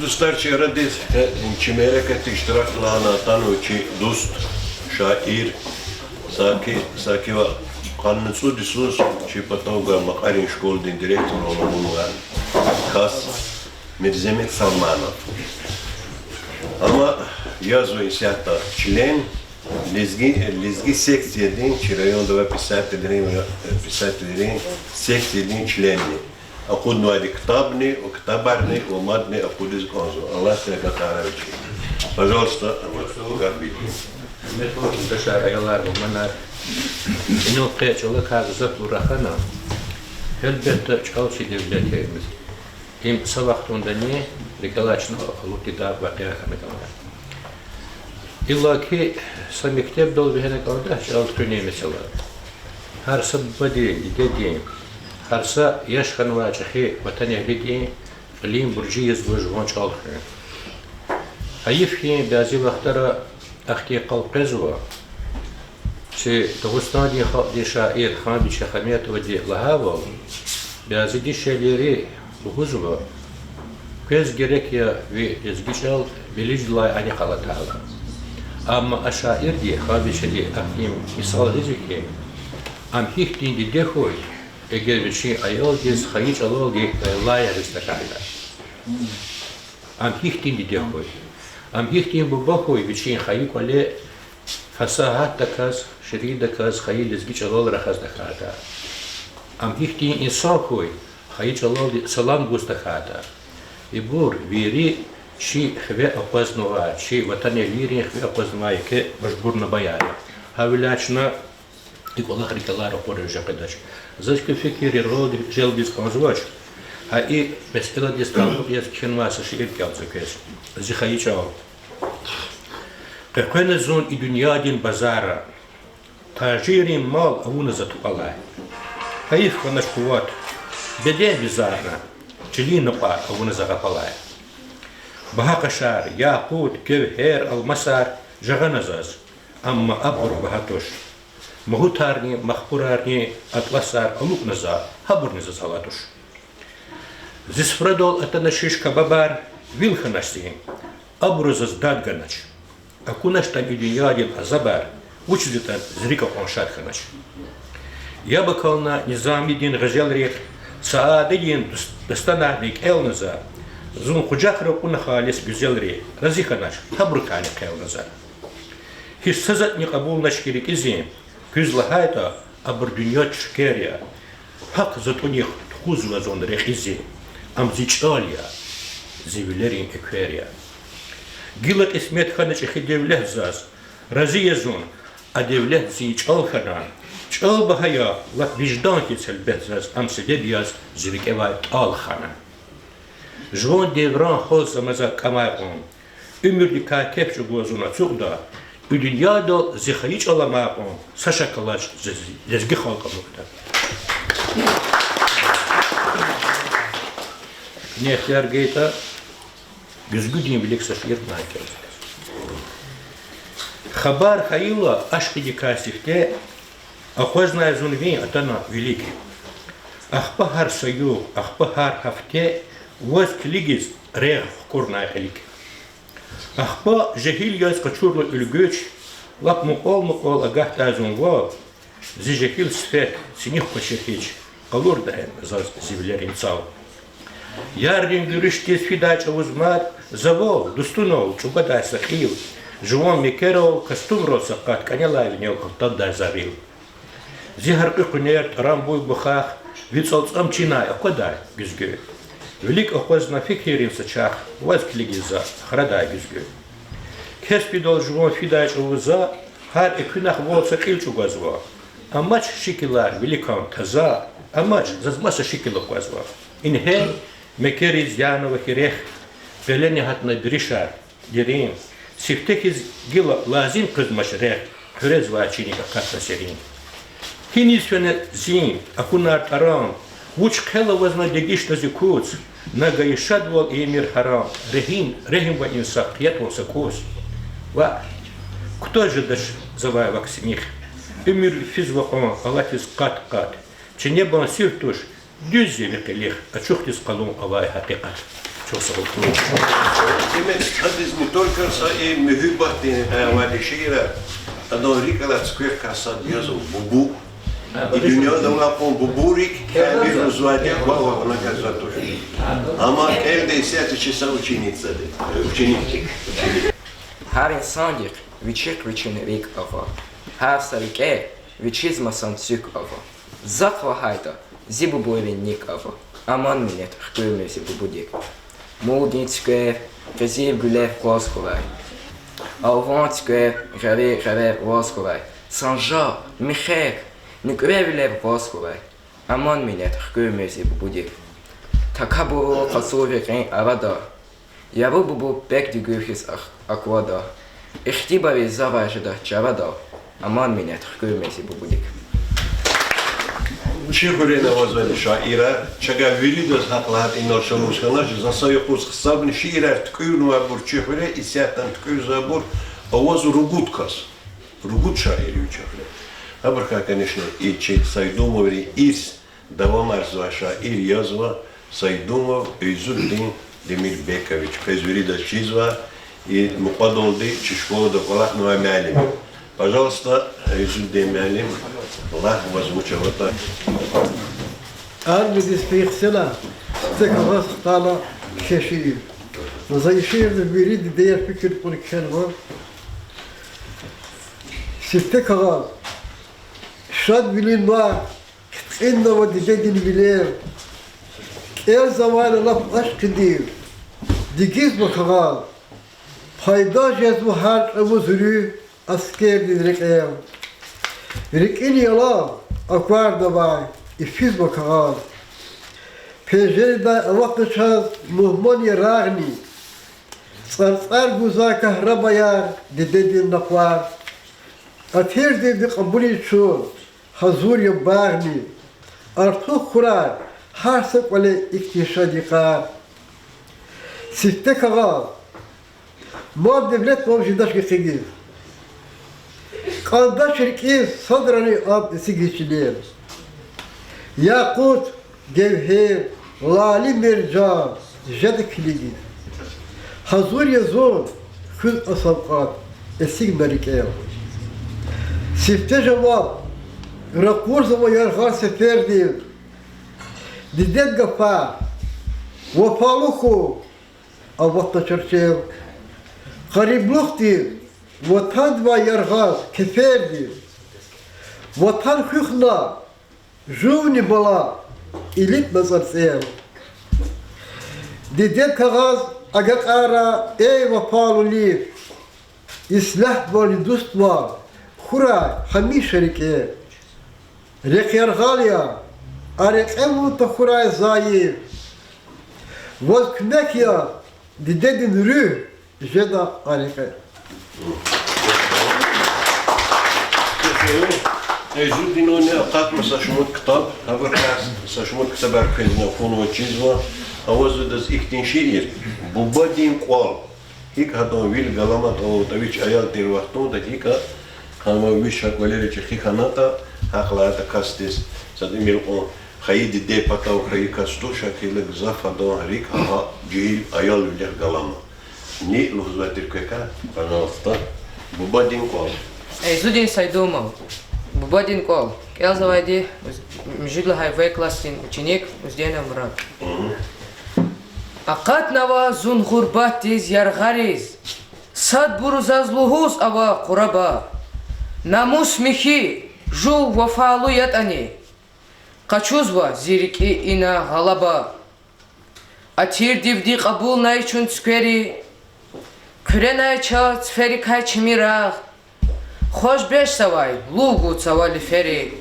Дустар, чи арадиз, э, чи мярекатда иштиракна атанвай чи дуст, шаир Саки, Саки ва къанни цӀуд йисуз чи патав гвай Макьарин школадин директорвал авунвай кас Мирземет Салманов. Амма язва исятда член, лезги, лезги секциядин, чи районда авай писателрин, э, писателрин секциядин членни. Акъуднавайди ктабни, ктабарни ва мадни акъудиз кӀанзава. Аллагьди агакьарай вичи. Пожалуйста, Амир Габидин. Гьуьрметлу юлдашар, аялар ва маманар, инал къе чӀалакай гзафбур рахана, гьелбетда, чӀал чи девлет я. Им са вахтундани рикӀелай чна алуддай вакъиа хьана кӀанда. Иллаки са мектебдал вегьена кӀанда чӀал хуьнин месэла. Гьар са бубадин, дидедин, гьар са яш хьанвай чӀехи ватанэгьлидин кьилин буржи яз гуз жуван чӀал хуьн. Гьайиф хьи, бязи вахтара ахьтин къал къвезва. Чи Дагъустандин халкьдин шаир Ханбиче Хаметовади лагьайвал, бязи дишегьлийри лугьузва: квез герек я ви лезги чӀал, вилиждилай анихъ алатайла. Амма а шаирди, Ханбичеди ахьтин мисал гъизва хьи, ам гьихьтин диде хьуй, эгер вичин аялдиз хайи чӀалалди лайлай ягъиз тахьайтӀа. Ам гьихьтин диде хьуй, ам гьихьтин буба хьуй, вичин хайи кӀвале фасагьатдаказ, ширинадаказ хайи лезги чӀалал рахаз тахьайтӀа. Ам гьихьтин инсан хьуй, хайи чӀалалди салам гуз тахьайтӀа. Ибур вири чи хиве акъвазнавай, чи ватанэгьлийрин хиве акъвазнавай еке мажбурнамаяр я. Гьавиляй чна и кӀвалах рикӀелай ракъуриз жакъидач. Заз куь фикирралди желбиз кӀанзавач. Гьа и месэладиз талукь яз кхьенвай са шиир кӀелзава квез. Зи хайи чӀал. Къекъвена зун и дуьньядин базара, тажиррин мал авуна за тупӀалай. Гьайиф хьанач къуват, беден визарна, чилин накьвар авуна за гъапалай. Багьа къашар, якъут, гевгьер, алмасар жагъана заз, амма абур багьа туш. Магьутарни, махпурарни атласар алукӀна за, гьабурни заз ала туш. Зи суфрадал атана шиш кабабар, вил хьанач зи, абуру заз дад ганач. АкӀуначтӀа и дуьньядин азабар, вучиз ятӀа зи рикӀ акьван шад хьанач. Яб акална Низамидин гъезелрихъ, Саадидин дус-, дастанарни кӀелна за, зун къужахра кьуна халис гуьзелри, рази хьанач, гьабурукайни хъелна за. Гьич са затӀни кьабулнач хьи рикӀиз зи, куьз лагьайтӀа, абур дуьньядин шукер я. ГьакӀ затӀунихъ тухузва зун рекьиз зи, ам зи чӀал я, зи вилерин эквер я. Гила кьисмет хьана чӀехи девлет заз, рази я зун, а девлет зи чӀал хьана. ЧӀал багьа я, лап виждан хьиз гьелбет заз, ам себеб яз зи рикӀевай тӀал хана. Жуван девран халкь за маза кӀамай кьван, уьмуьрдикай кеф чӀугваз зун ацукьда, и дуьньядал зи хайи чӀал амай кьван са шак алач зи лезги халкь амукьда. Куьне ихтияр гайитӀа, гуьзгуьдин вилик са шиир кӀелзава. Хабар хьайила ашкъидикай сифте, акъвазнай зун ви атана вилик. Ахпа гьар са югъ, ахпа гьар гьафте ваз килигиз регъ хкӀурнай кьилик. Ахпа жегьил яз къачурла уьлгуьч, лап мукьвал-мукьвал агатдай зун вал, зи жегьил сифет синихъ квачир гьич, къалурдай заз зи вилерин цав. Ярдин гуьруьшдиз фидай чӀавуз мад, за вал, дустунал, чӀугвадай са кьил, жуван мекерал, костюмрал са къат, кӀанелай винел алтаддай за гъил. Зи гьяркьуь къуьнер, тӀарам буй бухах, ви цӀалцӀам чинай аквадай гуьзгуь. Вилик акъвазна фикиррин са чарх, ваз килигиз за храдай гуьзгуь. Кеспидал жуван фидай чӀавуз за, гьар экуьнахъ вал са кьил чӀугвазва. Амач шикилар виликан таза, амач, заз маса шикил аквазва. Ингье, мекериз яна вахьи рехъ, къелени гьатна биришар дерин, сифте хьиз гила лазим къвезмач рехъ, хъуьрезвай чиник акатна серин. Гьиниз фена зин, акунар тӀарам, вуч хъел авазна дегишна зи куц, на гайи шадвал ийимир гьарам, регьим, регьим ава, инсаф хъия кьван са кӀус. Ваъ, кутаз жедач завай вак симих, уьмуьр физва кьван алатиз къат-къат, чинебан сир туш, дуьз я ви къилих, ачухдиз къалун авай гьакъикъат. Чухсагъул. Демек, адиз не только са и муьгьуьббатдин гъайвайди шиирар, адан рикӀ алай цуьквехъ кас сад язва Бубу. И дуьньяда авай кьван Бубурик кӀелдиз лугьузвайди ваъ-ваъ вуна кӀелзавай туш. Амма кӀелдайди исятда чи са ученицади, ученик. Гьар инсандихъ вичихъ вичин рикӀ ава, гьар са рикӀе вичиз масан цуьк ава. Захъ лагьайтӀа, зи бубуйрин ник ава, аман, минет хкуьрмир зи бубудик. Мулдин цуьквер, къизил гуьлер къваз хьурай, алван цуьквер, гъери гъерер ваз хьурай, санжар, мехъер, нуькӀвер вилер гъаз хьурай, аман, минет хкуьрмир зи бубудик. Такабуру къацу рекьин арада, яру бубу пек дуьгуьр хьиз ах-, аквада, ихтибариз завай жеда чарадал, аман, минет хкуьрмир зи бубудик. Чи хуьре авазвайди шаирар, чавай виридаз гьахъ лагьайтӀа, инал шумуд хьанач, за са юкъуз гьисабни шиирар туькӀуьрнавайбур чи хуьре, исятдани туькӀуьрзавайбур аваз ругуд кас. Ругуд шаир я чи хуьре. Гьабурукай, конечно, и чи Сайдумоврин ирс давамарзавай шаир язва Сайдумов Эйзуддин Демирбекович. Квез виридаз чизва, и мукьвадалди чи школада кӀвалахнавай муаллим. Пожалуйста, Эйзуддин муаллим, лагь ваз вуч аватӀа. Армиядиз фейи хцена, сифте кагъаз хтайла кхьей шиир. За и шиирда вири дидеяр фикир кьуна кхьенва. Сифте кагъаз. Шадвилин ван хъиткьиннава дидедин вилер. КӀелзавайла лап ашкъидив дигизва кагъаз. Пайда жезва гьар чӀавуз руьгь аскердин рекьел. РикӀин ялав акварнавай ифизва кагъаз. Пенжередай аватна чаз мугьман ярагъни, цӀарцӀар гузвай кагьрабаяр дидедин накъвар. Атирдивди кьабулиз чун гьазур я багъни, артух хьурай гьар са кӀвале ихьтин шад йикъар. Сифте кагъаз. Мал-девлет ван жедач гекъигиз. КӀандач рикӀиз садрани ам эцигиз чилел. Якъут, гевгьер, лали-мержан жеда килигиз. Гьазур я зун хуьз а савкьват, эцигна рикӀел. Сифте жаваб ракъурзава яргъаз сефердив. Дидед гафар, вафалу хьухь, аватна чарчел. Къариблухдив ватандивай яргъаз кефердив. Ватан хуьх на, жувни бала илитӀна цӀарцӀел. Дидед кагъаз агакьарай, эй вафалу лиф, ислягьвални дуствал хьурай гьамиша рикӀе. Рехъ яргъал я, а рекье вун тахьурай зайиф. Ваз куьмек я, дидедин руьгь жеда а рекье. Эйзуддиновни акъатна са шумуд ктаб, гьабурукай са шумуд ктабар квезни акунва, чизва, авазва адаз ихьтин шиир, Бубадин кӀвал. ГьикӀ гьадан вил галаматӀа аватӀа, вич аял тир вахтунда гьикӀ хьанва, вич гьа кӀвалера чӀехи хьанатӀа, гьахъ лагьайтӀа касдиз, сад уьмуьр кьун, хайи диде патав хьайи кас туш, гьакӀ хьайила гзаф гьадан рикӀ гьа жегьил аялвилихъ галама. Ни лугьузвай тир квекай, пожалуйста, Бубадин кӀвал. Эйзудин Сайдумов. Бубадин кӀвал. КӀелзавайди муьжуьд лагьай В классдин ученик Узденов Мурад. Акъатнава зун гъурбатдиз яргъариз, садбуру заз лугьуз ава къураба. Намус михьи, жув вафалу ятӀани, къачузва зи рикӀи ина гъалаба. Атирдивди кьабулнай чун цуьквери, хъуьренай чаз циферикай чими рагъ. Хважбешзавай лув гуз цава лифери,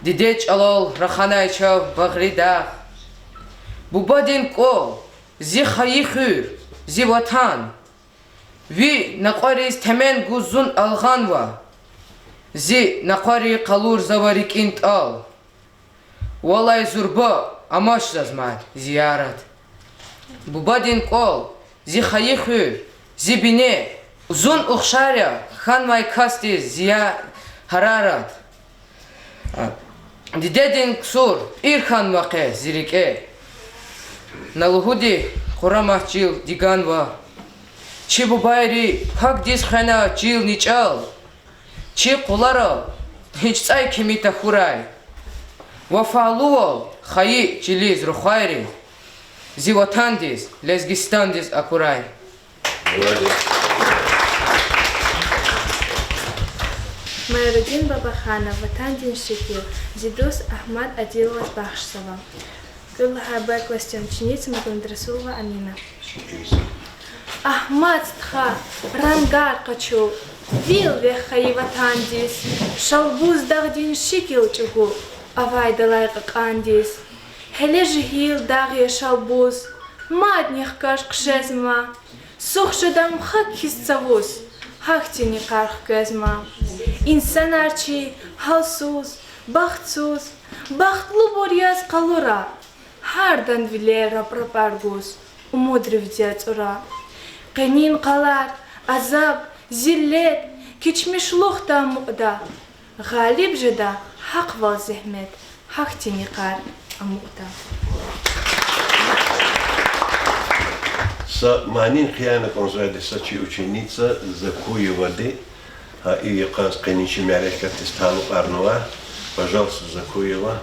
дидед чӀалал раханай чав багъри дагъ. Бубадин кӀвал, зи хайи хуьр, зи ватан. Ви накьвариз темен гуз зун алгъанва, зи накьвари къалурзава рикӀин тӀал. Валай зурба амач заз мад зиярат. Бубадин кӀвал, зи хайи хуьр, зи бине, зун ухшар я хьанвай касдиз зия, гьарарат. Дидедин ксур пӀир хьанва къе зи рикӀе. На лугьуди къурамат чил диганва. Чи бубайри пакдиз хвена чилни чӀал, чи къуларал гьич цӀай кими тахьурай. Вафалувал хайи чилиз рухвайри зи ватандиз, Лезгистандиз акурай. Майрудин Бабаханов, Ватандин шикил, зи дус Агьмад Адиловаз бахшзава. Кьвед лагьай Б классдин ученица Магомедрасулова Амина. Агьмад стха, рангар къачу, вил вегь хайи ватандиз, Шалбуз дагъдин шикил чӀугу авайдалай кьакьандиз. Гьеле жегьил дагъ я Шалбуз, мадни хкаж хъжезма, сух жеда ам хьак хьиз цавуз, гьахьтин йикъар хквезма. Инсанар чи гьалсуз, бахтсуз, бахтлубур яз къалура, гьардан вилер рапрапар гуз, умудривди ацӀура. Къенин къалар, азаб, зиллет кечмишлухда амукьда, гъалиб жеда гьахъвал зегьмет, гьахьтин йикъар амукьда. Са манин хъияна кӀанзавайди са чи ученица Закуевади, гьа и йикъаз къенин чи мярекатдиз талукьарнава. Пожалуйста, Закуева.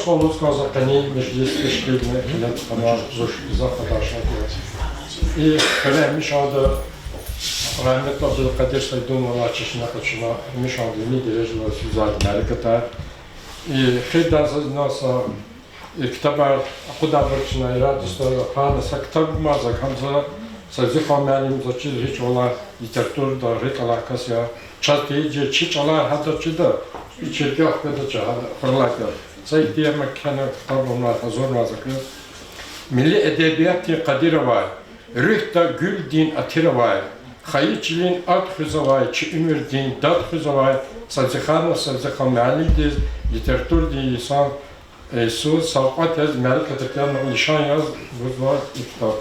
Лугьуз кӀанзава къенин межлис тешкилна кьиле тухвана зун гзаф къадаршат я. И хуьре мишанда рагьметлу Абдулкъадир Сайдунован чешне къачуна, мишанда вини дережада физвай мярекатар. И хуьре заз инал са, и ктабар акъудайбур чна, ирад дустар, гьана са ктаб ма за кӀанзава, Севзихан муаллим заз чиз гьич валай литературада рикӀ алай кас я. Чаз тийижир чи чӀалар гьада чида, и чиркав хкведа ча гьада, хуралай квел. Са ихтияр ма кхьена, ктаб ама гьазурнава за квез. Милли эдебиятдин къадир авай, руьгьда гуьлдин атир авай, хайи чилин ад хуьзвай, чи уьмуьрдин дад хуьзвай Севзиханов Севзихан муаллимдиз литературадин инсан, э, йисуз савкьват яз мярекатдин лишан яз гузва и ктаб.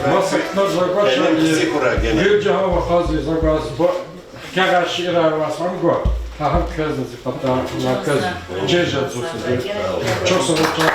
Маса ктаб заз гвачни, Гуьлжагьан вахази заз гваз, ба-, хкягъай шиирар авай са гва, гьа гьам квезни зи патай, ва квез чир жеда зун садиз. Чухсагъул, чан.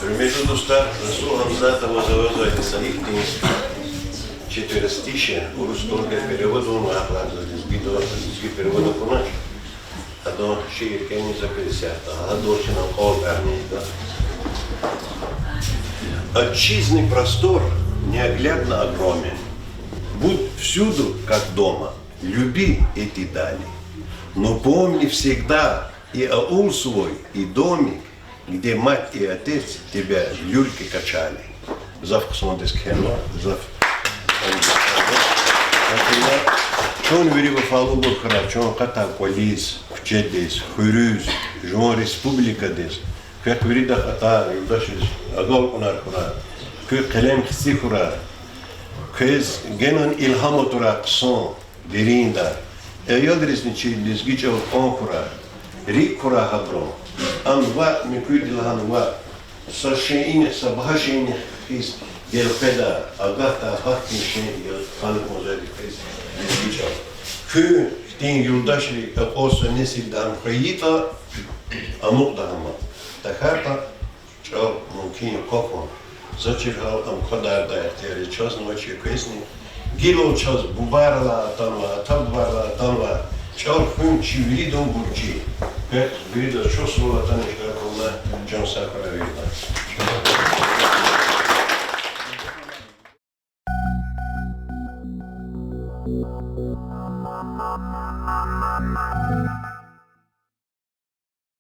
Гьуьрметлу дустар, Расул Гьамзатоваз авазва са ихьтин четверостишие, урус кӀелдалди перевод авунвай, ахпа лезги, лезги перевод акуна. Адан шиир кӀелни за квез исятда, гьадан чна кьван берни да. Отчизны простор неоглядно огромен. Будь всюду, как дома, люби эти дали. Но помни всегда и аул свой, и домик, где мать и отец тебя в люльке качали. Гзаф хъсандиз кхьенва, гзаф. Чун вири вафалубур хьурай, чун акъатай кӀвализ, куьчедиз, хуьруьз, жуван республикадиз. Квехъ виридахъ атай юлдашриз агалкьунар хьурай, куь къелем хци хьурай. Квез генани илгьам атурай хъсан деринда. Аялризни чи лезги чӀал кьван хьурай, рикӀ хьурай гьабурун. Ам ваъ, муькуьди лагьана ваъ, са шейинихъ, са багьа шейинихъ хьиз Гелкъведа, агатда, гьахьтин шин я ханумзавайди квез лезги чӀал. Куь хьтин юлдашри акъваз са несилда ам хьайитӀа, амукьда ам. ТахьайтӀа чӀал мумкин я квахьун. За чиргьал ам квадардай ихтияр чазни авач, квезни. Гила чаз бубайрилай атанвай, ата-бубайрилай атанвай чӀал хуьн чи виридан буржи. Квез виридаз чухсагъул, атана иштиракна, чан сагъ хьурай виридан.